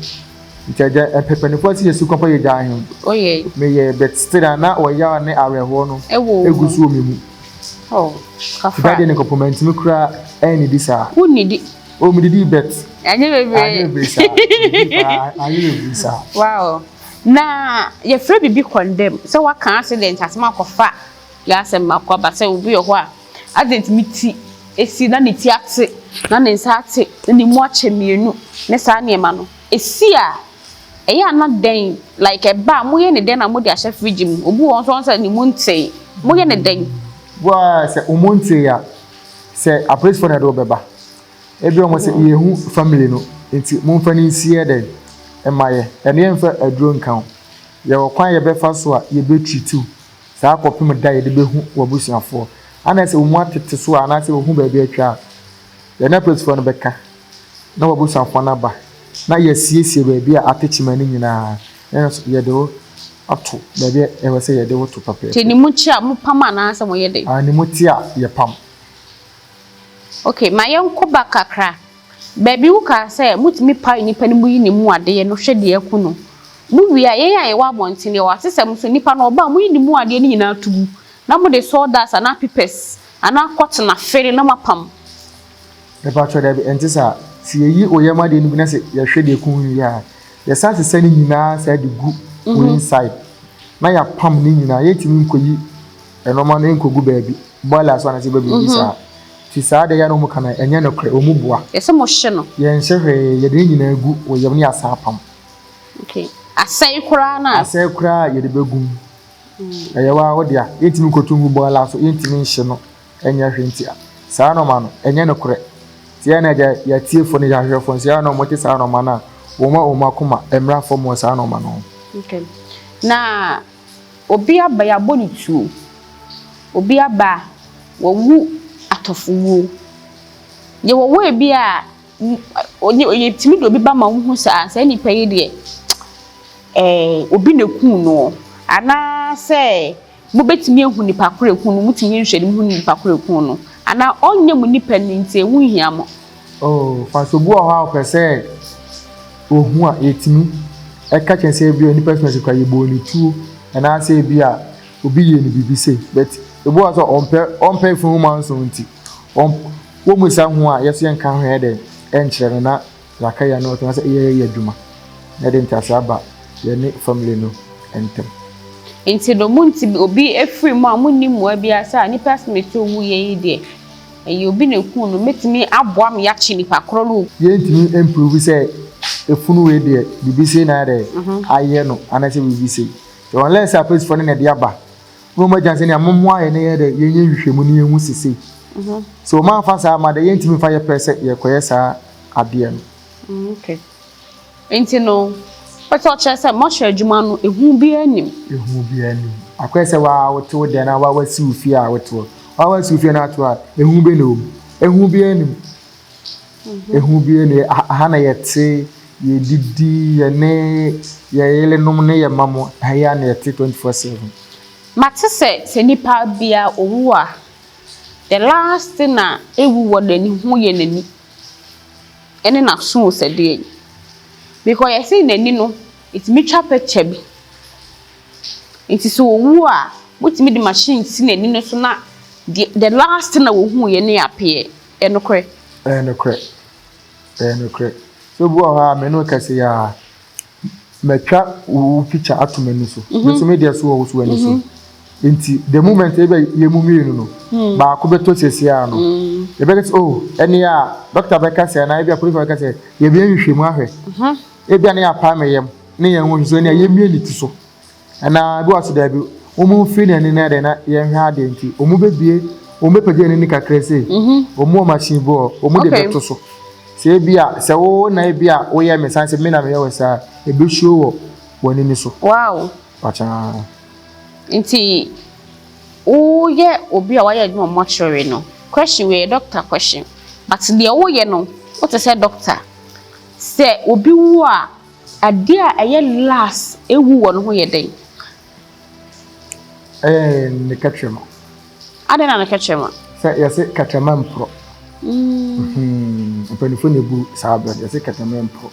Nti agya mpanyinfoɔ sɛ yɛsi kwan pa yɛ gya ahem. Oyɛ. Meyɛ, but still a na ɔyaw ne awerɛhoɔ no ɛwɔ egu so wɔ me mu. Oh, kafra. Nti deɛ ne nkɔpɔ mantumi koraa ɛnnidi saa. Wonnidi. Oh, medidi, but Ɛnyɛ bebree. Anyɛ bebree saa. Medidi paa, anyɛ bebree saa. Wow. Na yɛfrɛ biribi condemn sɛ waka accident asɛm akɔfa yɛ asɛm akɔ aba sɛ obi wɔ hɔ a accident mi ti esi na ne ti ate na ne nsa ate na ne mu akyɛ mmienu ne saa nneɛma no esi a, ɛyɛ ana dɛn? Like ɛba a, moyɛ ne dɛn na mode ahyɛ fridge mu? Obi wɔ hɔ nso ɔn sɛ ne mu ntee, moyɛ ne dɛn? Waa, sɛ ɔmo ntee a, sɛ apolisifoɔ na ɛde wɔbɛba, ebi wɔn sɛ yɛhu family no nti momfa no nsie dɛn ɛma yɛ ɛno, yɛmfa aduro nka ho. Yɛwɔ kwan yɛbɛfa so a yɛbɛtreat saa kɔpem da yɛde bɛhu w'abusuafoɔ. Ana sɛ wɔn atete so a, anaasɛ wɔhu baabi atwa a, yɛne apolisifoɔ no bɛka na w'abusuafoɔ no aba na yɛasiesie baabi a atekyema no nyinaa, na nso yɛde wo ato baabi a ɛwɔ sɛ yɛde wo to pɛpɛɛpɛ. Nti ne mu kyi a, mopam anaasɛ moyɛ dɛn? Ah, ne mu te a, yɛpam. Okay, ma yɛnkɔ ba kakra. Baabi wokaa sɛ motumi pae nipa no mu yi ne mu adeɛ no hwɛ deɛ ɛko no. Mowie a, yɛn a yɛwɔ abɔnten, yɛwɔ asesɛm so, nipa no ɔba a, moyi ne mu adeɛ no nyinaa to gu na mode sawdust anaa papers anaa cotton afere na moapam. Mepa daabi, ɛnte saa. Sɛ yɛyi oyam adeɛ no bi na sɛ yɛhwɛ deɛ ɛku ho yie a, yɛsan sesa ne nyinaa saa de gu wo inside na yɛapam ne nyinaa. Yɛntumi nkɔyi ɛnɔɔma no nkɔgu baabi boiler so anaasɛ baabi bi saa. Nti saa deɛ yɛ na wɔn ka no, ɛnyɛ nokorɛ, wɔn boa. Yɛsɛ mo hye no. Yɛnhyɛ hwee, yɛde ne nyinaa gu wɔ yam ne yɛasan apam. Okay, asɛe koraa na. Asɛe koraa, yɛde bɛgu mu. Ɛyɛ waa wo dea, yɛntumi nkɔtu ngu boiler so, yɛntumi nhye no, ɛnyɛ hwee. Nti saa nɔɔma no ɛnyɛ nokorɛ. Nti yɛn na agya yɛatiefoɔ ne yɛahwɛfoɔ nso yɛn na wɔte saa nɔɔma no a, wɔn a wɔn akoma mmra fam wɔ saa nɔɔma no ho. Okay, na obi aba, yɛabɔ ne tuo, obi aba, wawu atɔfowuo, yɛwɔ wɔ bi a yɛtumi de obi ba ma wohu saa saa nipa yi deɛ, obi na ekum no, anaasɛ mobɛtumi ehu nipa koro ekum no? Motumi nhwɛ ne mu hu nipa koro ekum no, anaa ɔnyɛ mo nipa no nti ehu hia mo? Oh, fa so bi wɔ hɔ a ɔpɛ sɛ ohu a, yɛtumi ɛka kyɛn sɛ ebi a nipa sɛ kora yɛbɔ ne tuo anaasɛ ebi a obi yɛ ne biribi sei, but ebi wɔ sɛ ɔmpɛ efunu mu anso nti ɔn wɔn mu sa ho a, yɛso yɛnka ho yɛ dɛ ɛnkyerɛ no na yɛaka yɛn no ɔtɔn sɛ yɛyɛ adwuma na yɛde ntaase aba yɛne family no ntɛm. Nti no mo nti obi efiri mu a, mo nni mmoa bi ase a nipa sɛ owu yɛ yi deɛ, ɛyɛ obi na ekum no, mɛtumi aboa mo yɛakye nipa korɔ no? Yɛntumi improve sɛ efunu wei deɛ, biribi sei na ayɛ dɛ ayɛ no anaasɛ biribi sei, unless apolisifoɔ no na ɛde aba na wɔn agya sɛ nea mo ayɛ no yɛ dɛ yɛnyɛ nhwehwɛmu ne yɛnhu sese so wɔn amfa saa ama dɛ, yɛntumi nfa yɛ pɛ sɛ yɛkɔyɛ saa adeɛ no. Okay, nti no pɛsɛ ɔkyerɛ sɛ mɔhyɛ adwuma no, ehu biara nim? Ehu biara nim. Akɔyɛ sɛ waa wote wo dan na waa wasi wo fie a wote hɔ, waa wasi wo fie na ato a, ehu bi na wɔm? Ehu biara nim. Ehu biara nim. Aha na yɛte, yɛdidi, yɛne yɛ yerenom ne yɛ mma mo ha yi a na yɛte 24/7. Mate sɛ nipa bia owu a, the last thing a ewu wɔ n'ani ho yɛ n'ani ɛne n'aso sɛdeɛ yi, because yɛsɛ n'ani no etumi twa picture bi, nti sɛ owu a, wotumi de machine si n'ani no so na the last thing a wohu yɛ ne appear. Ɛnokorɛ? Ɛyɛ nokorɛ, ɛyɛ nokorɛ. So obi wɔ hɔ a me ne wo kɛse yɛ a, matwa wo picture ato m'ani so. Me nso me deɛ so wɔ wo so w'ani so. Nti the moment ebi a yɛn mu mmienu no baako bɛtɔ siesie a no, yɛbɛka sɛ oh, ɛne a doctor bɛka sɛ anaa ebi a polisi bɛka sɛ yɛbɛyɛ nhwehwɛmu ahwɛ. Ebi a ne yɛ apaa me yam ne yɛn ho so ɛne a yɛmie ne ti so, ɛna ebi wɔ so daabi, wɔn mfiri n'ani na ɛdɛ na yɛnhwɛ adeɛ. Nti wɔn bɛbie, wɔn bɛpagya n'ani kakra sei, wɔn wɔ machine bi wɔ wɔn de bɛto so sɛ ebi a sɛ wo na ebi a woyɛ me san sɛ me na meyɛ wɔ saa, ebesuo wɔ wɔn ani so. Pakyaa. Nti woyɛ obi a wayɛ adwuma mortuary no, question wei yɛ doctor question, but deɛ woyɛ no, wote sɛ doctor. Sɛ obi wu a, adeɛ a ɛyɛ last ɛwu wɔ ne ho yɛ dɛn? Ɛyɛ ne kɛtrɛma. Adɛn na ne kɛtrɛma? Sɛ yɛse kɛtrɛma mporɔ. Mpanimfoɔ na ebu saa bɛ no, yɛse kɛtrɛma mporɔ.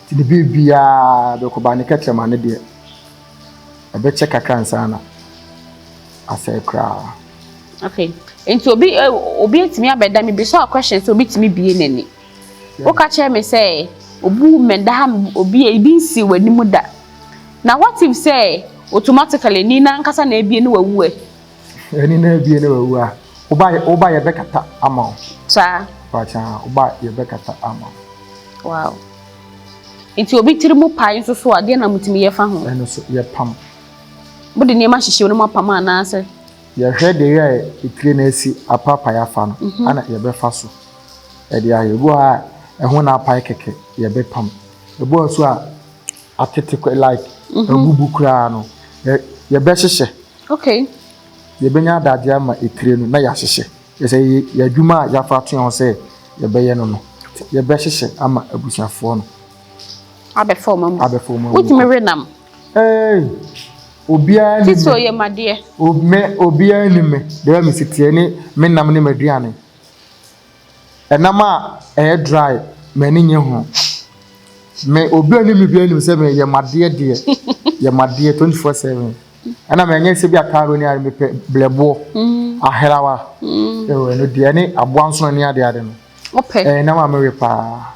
Nti ne biribiara bɛkɔ ba ne kɛtrɛma no deɛ, ɛbɛkyɛ kakra ansa na asɛe koraa. Okay. Nti obi obi etumi abɛda mi bisa question sɛ obi tumi bie n'ani. Woka kyerɛ me sɛ obi mmɛda ha, obi ebi nsi w'anim da. Na what if sɛ automatically ani n'ankasa na ebie ne wawu ɛ? Ani na ebie ne wawu a, woba yɛbɛkata ama wo. Saa. Paakyɛw, woba yɛbɛkata ama wo. Wow. Nti obi tiri mu pae nso so a, deɛ na motumi yɛ fa ho? Ɛno so yɛpam. Mode nneɛma hyehyɛ mu na moapam anaasɛ? Yɛhwɛ deɛ yɛ a etire no asi apaapae afa no, ana yɛbɛfa so ɛde ayɛ. Ebi wɔ hɔ a ɛho na apae kɛkɛ, yɛbɛpam. Ebi wɔ so a atete like abubu koraa no, yɛbɛhyehyɛ. Yɛbɛnya adagye ama etire no na yɛahyehyɛ. Yɛsɛ yɛ adwuma a yɛafa ato yɛn ho sɛ yɛbɛyɛ no, yɛbɛhyehyɛ ama abusuafoɔ no. Abɛfa wɔn amu. Abɛfa wɔn amu. Wotumi we nam? Ee, obiara ni me. Titi oyɛ madeɛ. Me obiara ni me. Deɛ me si teɛ ne me nam ne m'aduane. Ɛnam a ɛyɛ dry m'ani nye ho. Me obi a ɔnim me biara nim sɛ me yɛ madeɛ deɛ. Yɛ madeɛ 24/7. Ɛna mɛ nyɛ sɛ bi ataaro ne ade mepɛ blɛboɔ. Aherawa. Ɛwɔ ɛno deɛ ɛne aboa nsono ne ade ade no. Wopɛ. Ɛyɛ nam a mewe paa.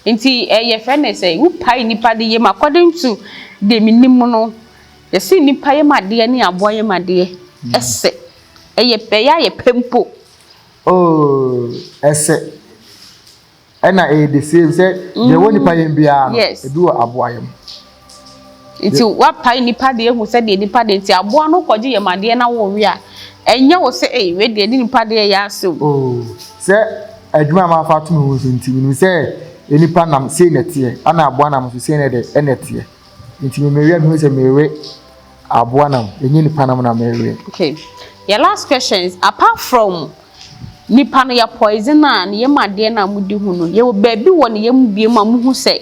Nti ɛyɛ fɛ ne sɛ wopae nipa de yam according to deɛ menim no, yɛse nipa yam adeɛ ne aboa yam adeɛ ɛsɛ. Ɛyɛ ɛyɛ ayɛ pɛ mpo. Oh, ɛsɛ. Ɛna ɛyɛ the same sɛ deɛ ɛwɔ nipa yam biara no, ebi wɔ aboa yam. Nti woapae nipa deɛ ehu sɛ deɛ nipa deɛ, nti aboa no kɔgye yam adeɛ na wowe a, ɛnyɛ wo sɛ ei wei deɛ ne nipa deɛ yɛ ase o. Oh, sɛ adwuma a mafa ato me ho so nti, menim sɛ nipa nam sei na ɛteɛ, ɛna aboa nam nso sei na ɛdɛ ɛna ɛteɛ. Nti me mewe a mehu sɛ mewe aboa nam, ɛnyɛ nipa nam na mewe. Okay, yɛ last questions, apart from nipa no yɛ poison a ne yam adeɛ no a modi ho no, yɛwɔ baabi wɔ ne yam biom a mohu sɛ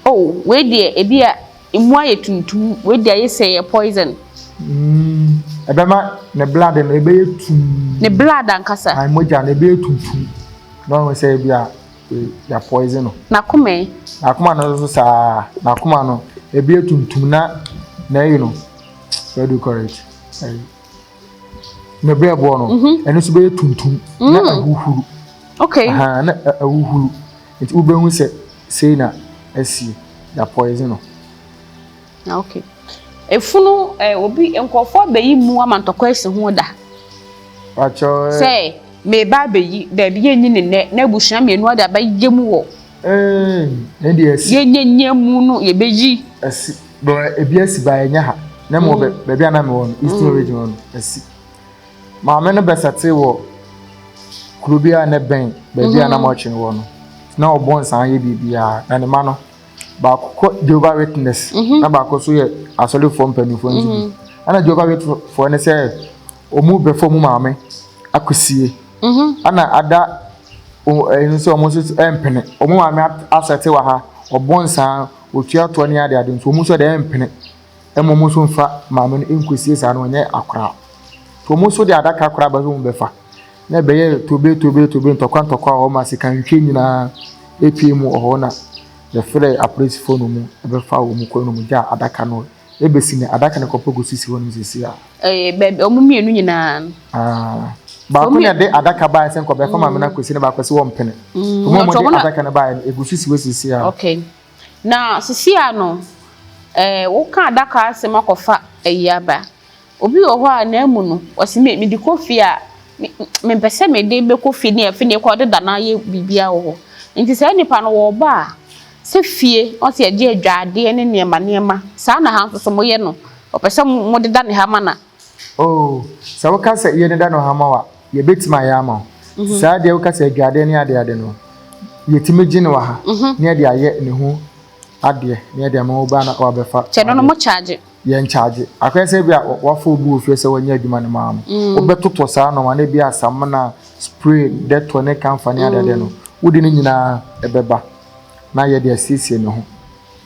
oh wei deɛ ebi a emu ayɛ tuntum, wei deɛ ayɛ sɛ yɛ poison? Ɛbɛma ne blood no ɛbɛyɛ tum. Ne blood ankasa? Ayi mogya no ɛbɛyɛ tuntum. Na ɔhu sɛ ebi a yɛ poison no. N'akoma yi? N'akoma no nso saa, n'akoma no ɛbɛyɛ tuntum na n'ayi no, what do you call it? Ayi. Ne brɛboɔ no, ɛno nso bɛyɛ tuntum na ahuhuru. Okay. Aha, na ahuhuru. Nti wobɛhu sɛ sei na asie, yɛ poison no. Okay. Efunu obi nkurɔfoɔ abɛyi mu ama ntɔkwa asi ho da. Pakyɛ. Sɛ meba abɛyi, daabi yɛnyi ne nnɛ, na abusua mmienu ade abɛyɛ mu wɔ. Ee, ne deɛ asi. Yɛnyɛnyɛ mu no yɛbɛyi. Asi, bɛ ebi asi ba ɛnyɛ ha. Na mo bɛ baabi a na mewɔ no, Eastern Region hɔ no, asi. Maame no bɛsɛte wɔ kuro bi a na ɛbɛn baabi a na mɔkye wɔ no. Na ɔbɔ nsan yɛ biribiara, na ne ma no baako kɔ Jehovah Witness, na baako nso yɛ asɔrefoɔ mpanimfoɔ nso bi. Ɛna Jehovah Witnessfoɔ no sɛ wɔn bɛfa wɔn maame akɔsie. Ɛna ada ɛno nso wɔn nso ɛmpene. Wɔn maame asɛte wɔ ha, ɔbɔ nsan, ɔtua toɔ ne adeade nso wɔn nso deɛ ɛmpene. Ɛma wɔn nso mfa maame no nkɔsie saa no ɔnyɛ akora. Nti wɔn nso de adaka koraa ba sɛ wɔn bɛfa. Na ɛbɛyɛ tobe tobe tobe ntɔkwa ntɔkwa wɔ hɔ ma sikantwe nyinaa epie mu wɔ hɔ na yɛfrɛ apolisifoɔ no mu ɛbɛfa wɔn kɔ no mu gya adaka no ebesi ne adaka no kɔpɔ gu sisi hɔ nom sisi a. Ɛyɛ baabi wɔn mmienu nyinaa no. Ah, baako na ɛde adaka baeɛ sɛ nkɔbɛfa maame no akɔsi na baako sɛ wɔmpene. Wɔn a wɔde adaka no baeɛ no egu sisi hɔ sisi a. Okay. Na sisi a no, eh, woka adaka asɛm akɔfa ayi aba. Obi wɔ hɔ a n'amu no, ɔse me mede kɔ fie a, me mempɛ sɛ mede bɛkɔ fie ne afei ne kɔ ɔde da no ayɛ biribiara wɔ hɔ. Nti saa nipa no wɔba a, sɛ fie, ɔse yɛgye adwadeɛ ne nneɛma nneɛma, saa na ha nso so moyɛ no. Ɔpɛ sɛ mode da ne ha ma no a. Oh, sɛ woka sɛ yɛne da no ha ma wo a, yɛbɛtumi ayɛ ama wo. Saa deɛ woka sɛ adwadeɛ ne adeade no, yɛtumi gye no wɔ ha na yɛde ayɛ ne ho adeɛ na yɛde ama wo ba na wabɛfa. Kyɛ no no mo charge? Yɛn charge. Akɔyɛ sɛ bi a wafa obi wɔ fie sɛ wɔnyɛ adwuma no maa no. Wobɛtotɔ saa nɔɔma no bi a samina, spray, Dettol ne camphor ne adeade no, wode ne nyinaa ɛbɛba. Na yɛde asiesie ne ho.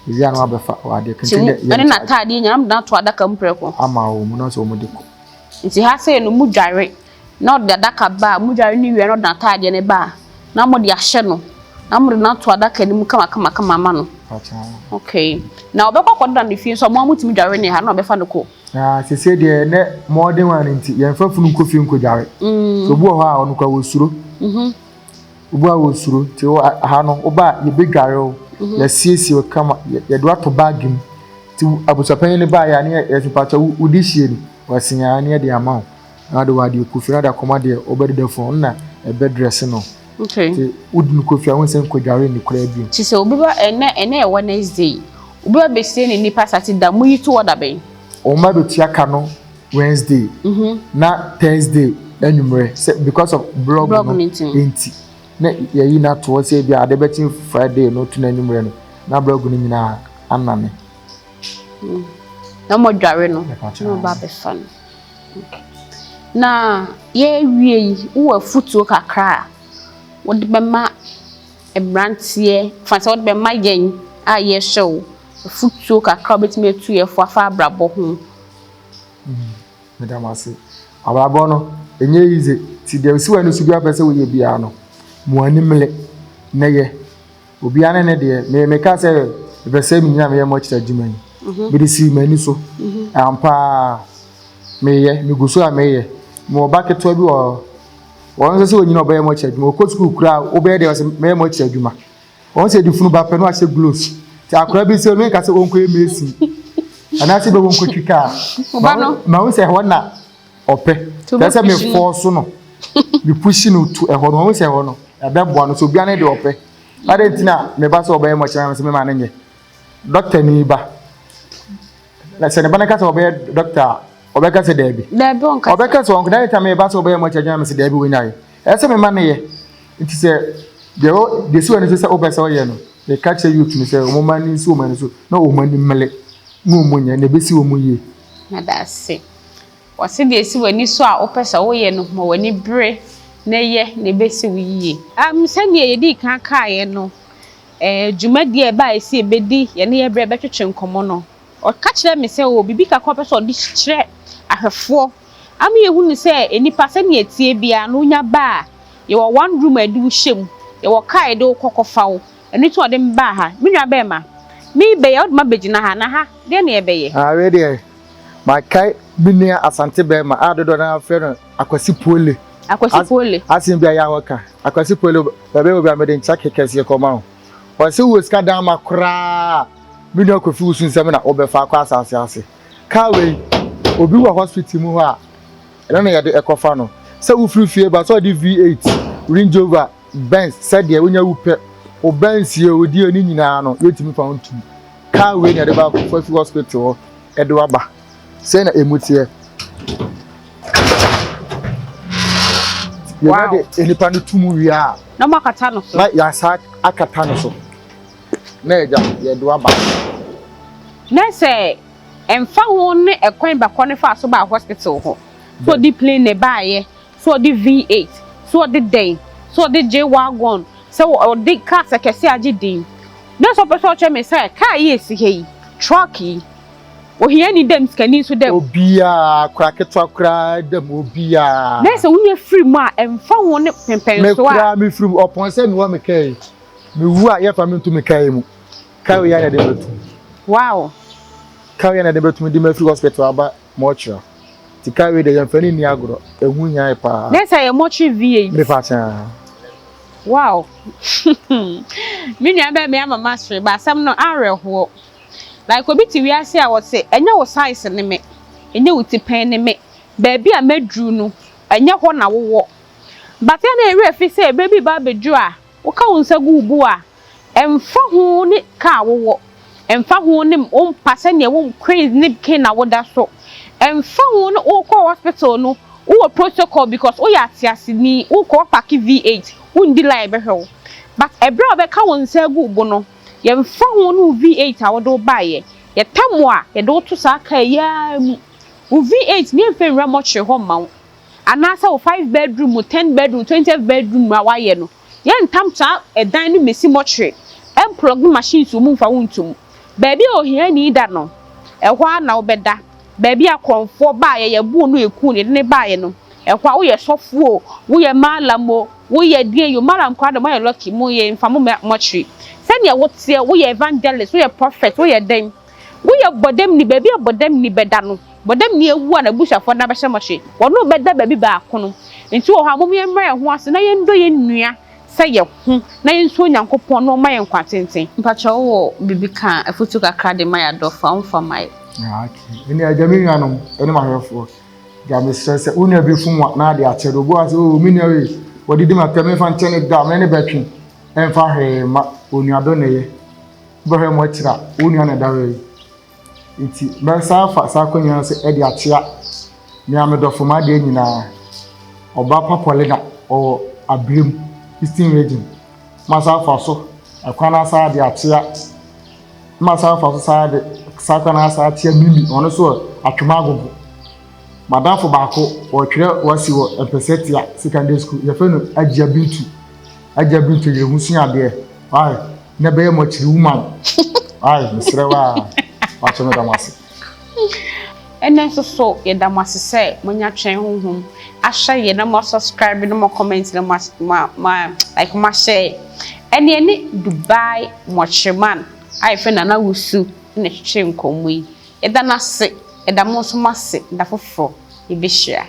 Ewie a na wabɛfa w'adeɛ. Nti mo ɛne n'ataadeɛ nyinaa mo de no ato adaka mu prɛko? Ama wɔn na sɛ wɔn de kɔ. Nti ha sei no mo dware na ɔde adaka ba a, mo dware no wie a na ɔde n'ataadeɛ no ba a, na mo de ahyɛ no na mo de no ato adaka no mu kama kama kama ama no. Okay. Na ɔbɛkɔ akɔdeda ne fie nso a mo ara mo tumi dware ne ha na ɔbɛfa no kɔ? Na sese deɛ nɛ modern one nti yɛnfa funu nkɔ fie nkɔdware. So obi wɔ hɔ a ɔno koraa wɔsuro. Obi a wɔsuro nti ha no woba a yɛbɛdware wo, yɛasiesie wo kama, yɛde wo ato bag mu. Nti abusuapanyin no baeɛ a ne yɛse mpakyɛ wo de hyie ni, wɔse aa ne yɛde ama wo. Na wode w'adeɛ kɔ fie na wode akɔma deɛ wobɛdeda funu ɔno na ɛbɛdrɛse no. Nti wode no kɔ fie a wohu sɛ nkɔdware nni koraa bio. Nti sɛ obi ba ɛnɛ ɛnɛ yɛ Wednesday, obi ba bɛsie ne nipa Saturday da, moyi to hɔ da bɛn? Wɔn abɛtua ka no Wednesday na Thursday anwummerɛ sɛ because of blog no nti na yɛyi no ato hɔ sɛ ebi ade bɛkye Friday no to no anwummerɛ no na blog no nyinaa anane. Na wɔdware no na wɔba abɛfa no. Na yɛrewie yi, wowɔ afotuo kakra a wode bɛma mmeranteɛ, fa sɛ wode bɛma yɛn a yɛrehwɛ wo, afotuo kakra a wobɛtumi atu yɛn fo afa abrabɔ ho. Meda mo ase. Abrabɔ no, ɛnyɛ easy. Nti deɛ ɛsi w'ani so biara pɛ sɛ woyɛ biara no, ma w'ani mmere na yɛ. Obiara ne ne deɛ. Me meka sɛ mepɛ sɛ menyina meyɛ mɔkyerɛ adwuma yi. Mhm. Mede sii m'ani so. Mhm. Ampa ara meyɛ, megu so a meyɛ. Mewɔ ba ketewa bi wɔ hɔ. Wɔn nso sɛ onyina ɔbɛyɛ mɔkyerɛ adwuma. Ɔkɔ sukuu koraa wobɛyɛ deɛ ɔsɛ mɛyɛ mɔkyerɛ adwuma. Wɔn sɛ yɛde funu ba pɛ na wahyɛ gloves. Nti akwadaa bi sɛ menka sɛ ɔnkɔyɛ mason anaasɛ bɛ wɔnkɔtwi kaa. Mahu sɛ ɛhɔ na ɔpɛ. Kyerɛ sɛ mefɔɔso no, mepushi no to ɛhɔ no. Mahu sɛ ɛhɔ no ɛbɛboa no. So obiara ne deɛ ɔpɛ. Adɛn nti na meba sɛ ɔbɛyɛ mɔkyerɛ na sɛ mema no nyɛ dɔkta ni ba? Na sɛ ne ba no ka sɛ ɔbɛyɛ dɔkta a, ɔbɛka sɛ daabi. Daabi ɔnka. Ɔbɛka sɛ ɔnka. Daabi ta meba sɛ ɔbɛyɛ mɔkyerɛ adwuma mese daabi wɔnyae. Ɛsɛ sɛ mema no yɛ. Nti sɛ deɛ ɔ deɛ esi w'ani so sɛ wopɛ sɛ ɔyɛ no, meka kyerɛ youth no sɛ wɔn mma ani nsi wɔn ani so na wɔn ani mmere na wɔn nyɛ na ebesi wɔn yie. Meda ase. Wɔse deɛ esi w'ani so a wopɛ sɛ woyɛ no, ma w'ani bere na yɛ na ebesi wo yie. Um sɛdeɛ yɛdii kan kaeɛ no, eh, dwumadie a ɛbaeɛ sɛ yɛbɛdi yɛne yɛn berɛ bɛtwetwe nkɔmmɔ no, ɔka kyerɛɛ me sɛ ɔwɔ biribi kakra a ɔpɛ sɛ ɔde kyerɛ ahwɛfoɔ ama yɛhunu sɛ nnipa sɛdeɛ ɛteɛ biara no wonya ba a, Yɛwɔ one room a yɛde wo hyɛ mu, yɛwɔ car a yɛde wo kɔ kɔfa wo, ɛno nti na ɔde me baa ha. Me nua bɛɛma, me bɛyɛ, wode me abɛgyina ha, na ha, deɛn na yɛbɛyɛ? Ah, wei deɛ, makae me nua Asante bɛɛma a dodoɔ no ara frɛ no Akwasi Puole. Akwasi Puole. Asɛm bi a yɛ a wɔka. Akwasi Puole, baabi a wɔ biara mede nkyea kɛseɛ kɔma wo. Ɔse wowɔ sika dan ma koraa a, me nua Kofi Wusu nsɛm na wobɛfa akɔ asase ase. Car wei, obi wɔ hospital mu hɔ a, Ɛno na yɛde ɛkɔfa no. Sɛ wofiri fie ba sɛ ɔde V8, Range Rover, Benz sɛdeɛ wonya wu pɛ, wo Benz yɛ o deɛ ne nyinaa no yɛntumi fa wo ntum. Car wei na yɛde ba akɔfa fi hospital hɔ ɛde waba. Sɛn na emu teɛ. Yɛnya de nipa no tum wie a. Na mo akata no so. Na yɛasa akata no so. Na yɛgya yɛde waba. Na sɛ Ɛmfa ho ne ɛkwan bakɔ no faa so baa hospital hɔ, sɛ ɔde plane na ɛbaeɛ, sɛ ɔde V8, sɛ ɔde dɛn, sɛ ɔde J-wagon, sɛ ɔde cars akɛseɛ a agye din. Nurse ɔpɛ sɛ ɔkyerɛ me sɛ car yi a ɛsi ha yi, truck yi, ohiani da mu, sikani nso da mu. Obiara, akwadaa ketewa koraa da mu, obiara. Nurse wonya firi mu a, ɛmfa ho ne pɛmpɛnsoɔ a. Me koraa mefiri mu, ɔpɔn sɛ mewɔ me car yi, mewu a yɛmfa me nto me car yi mu. Car wei ara na ɛde bɛtum. Wow. Car wei na ɛde bɛtum de mafiri hospital aba mortuary. Ti car wei deɛ yɛmfa ne nni agorɔ. Ɛho hia yɛ paa. Ne sɛ yɛ mortuary V8. Mepa kyɛn. Wow. Me nua bɛɛ me ama masere ba asɛm no awerɛhoɔ. Like obi te wiase a wɔte ɛnyɛ wo size ne me, ɛnyɛ wo ti pɛn ne me. Baabi a maduru no, ɛnyɛ hɔ na wowɔ. But yɛ na yɛwerɛ fi sɛ berɛ bi ba abɛduru a, woka wo nsa gu wo bo a, Ɛmfa ho ne ka a wowɔ, ɛmfa ho ne wo mpa sɛdeɛ wo queen ne king na woda so, ɛmfa ho ne wokɔ hospital no wowɔ protocol because woyɛ ateaseni, wokɔ woapake V8, wondi line bɛhwɛ wo. But ɛberɛ a wɔbɛka wo nsa agu wo bo no, yɛmfa ho ne wo V8 a wode wo baeɛ, yɛtam wo a, yɛde wo to saa car yi ara mu. Wo V8 no yɛmfa nwura mortuary hɔ mma wo. Anaasɛ wo five bedroom, ten bedroom, twentieth bedroom a woayɛ no, Yɛntam saa ɛdan no mmesi mɔkyere. Ɛmplug machines wɔ mu mfa wo nto mu. Baabi a ohiani da no, ɛhɔ ara na wobɛda. Baabi a korɔmfoɔ baeɛ, yɛboo no yɛkuu no, yɛde no baeɛ no, ɛhɔ ara, woyɛ sɔfoɔ o, woyɛ mallam o, woyɛ deɛn o, mallam koraa deɛ moayɛ lucky, mo yɛmfa mo mma mortuary. Sɛdeɛ woteɛ, woyɛ evangelist, woyɛ prophet, woyɛ dɛn, woyɛ bɔdamni, baabi a bɔdamni bɛda no, bɔdamni awu a n'abusuafoɔ de no abɛhyɛ mortuary, wɔne wo bɛda baabi baako no. Nti wɔ hɔ a, mom yɛmmrɛ yɛn ho ase na yɛndɔ yɛn nua sɛ yɛ ho na yɛnsuro Nyankopɔn na ɔmma yɛn nkwa tenten. Mpakyɛw wowɔ biribi ka a, afutu kakra de ma yɛ adɔfo a, womfa mma yɛ. Ah, okay. Ɛnna agya me nuanom ne m'ahwɛfoɔ, gya mesrɛ sɛ wo nua bi fom wa na ade akyɛ do. Obi wa sɛ, oh, me nua wei, wɔdidi ma tɛ, memfa nkyɛ ne da, me ne bɛtwe. Ɛmfa hwee mma, onuadɔ na ɛyɛ. Wobɛhwɛ mo akyiri a, wo nua na ɛda hɔ yi. Nti mɛsan afa saa akonnwa no so de akyea me ara me dɔfo m'adeɛ nyinaa, ɔba pa Paulina, ɔwɔ Abirem, Eastern Region. Masan afa so kwan no asan de akyea, masan afa so saa de saa kwan no asan akyea Mimi, ɔno nso wɔ Atwom Agogo. Madamfo baako, ɔretwerɛ wasi wɔ Mpɛsɛtia Secondary School, yɛfrɛ no Agyia Bintu. Agya bi nto yere ho sua adeɛ why na ɛbɛyɛ mo akyiri woman why mesrɛ wo a wakyɛ meda mo ase. Ɛnɛ nso so yɛda mo ase sɛ moanya Twɛn Honhom ahwɛ yɛn na mo asubscribe na mo comment na mo mo mo like mo ahyɛ. Ɛne ɛne Dubai Mɔkyereman a yɛfrɛ no Nana Wusu na ɛtwetwe nkɔmmɔ yi. Yɛda no ase, yɛda mo nso mo ase, da foforɔ yɛbɛhyia.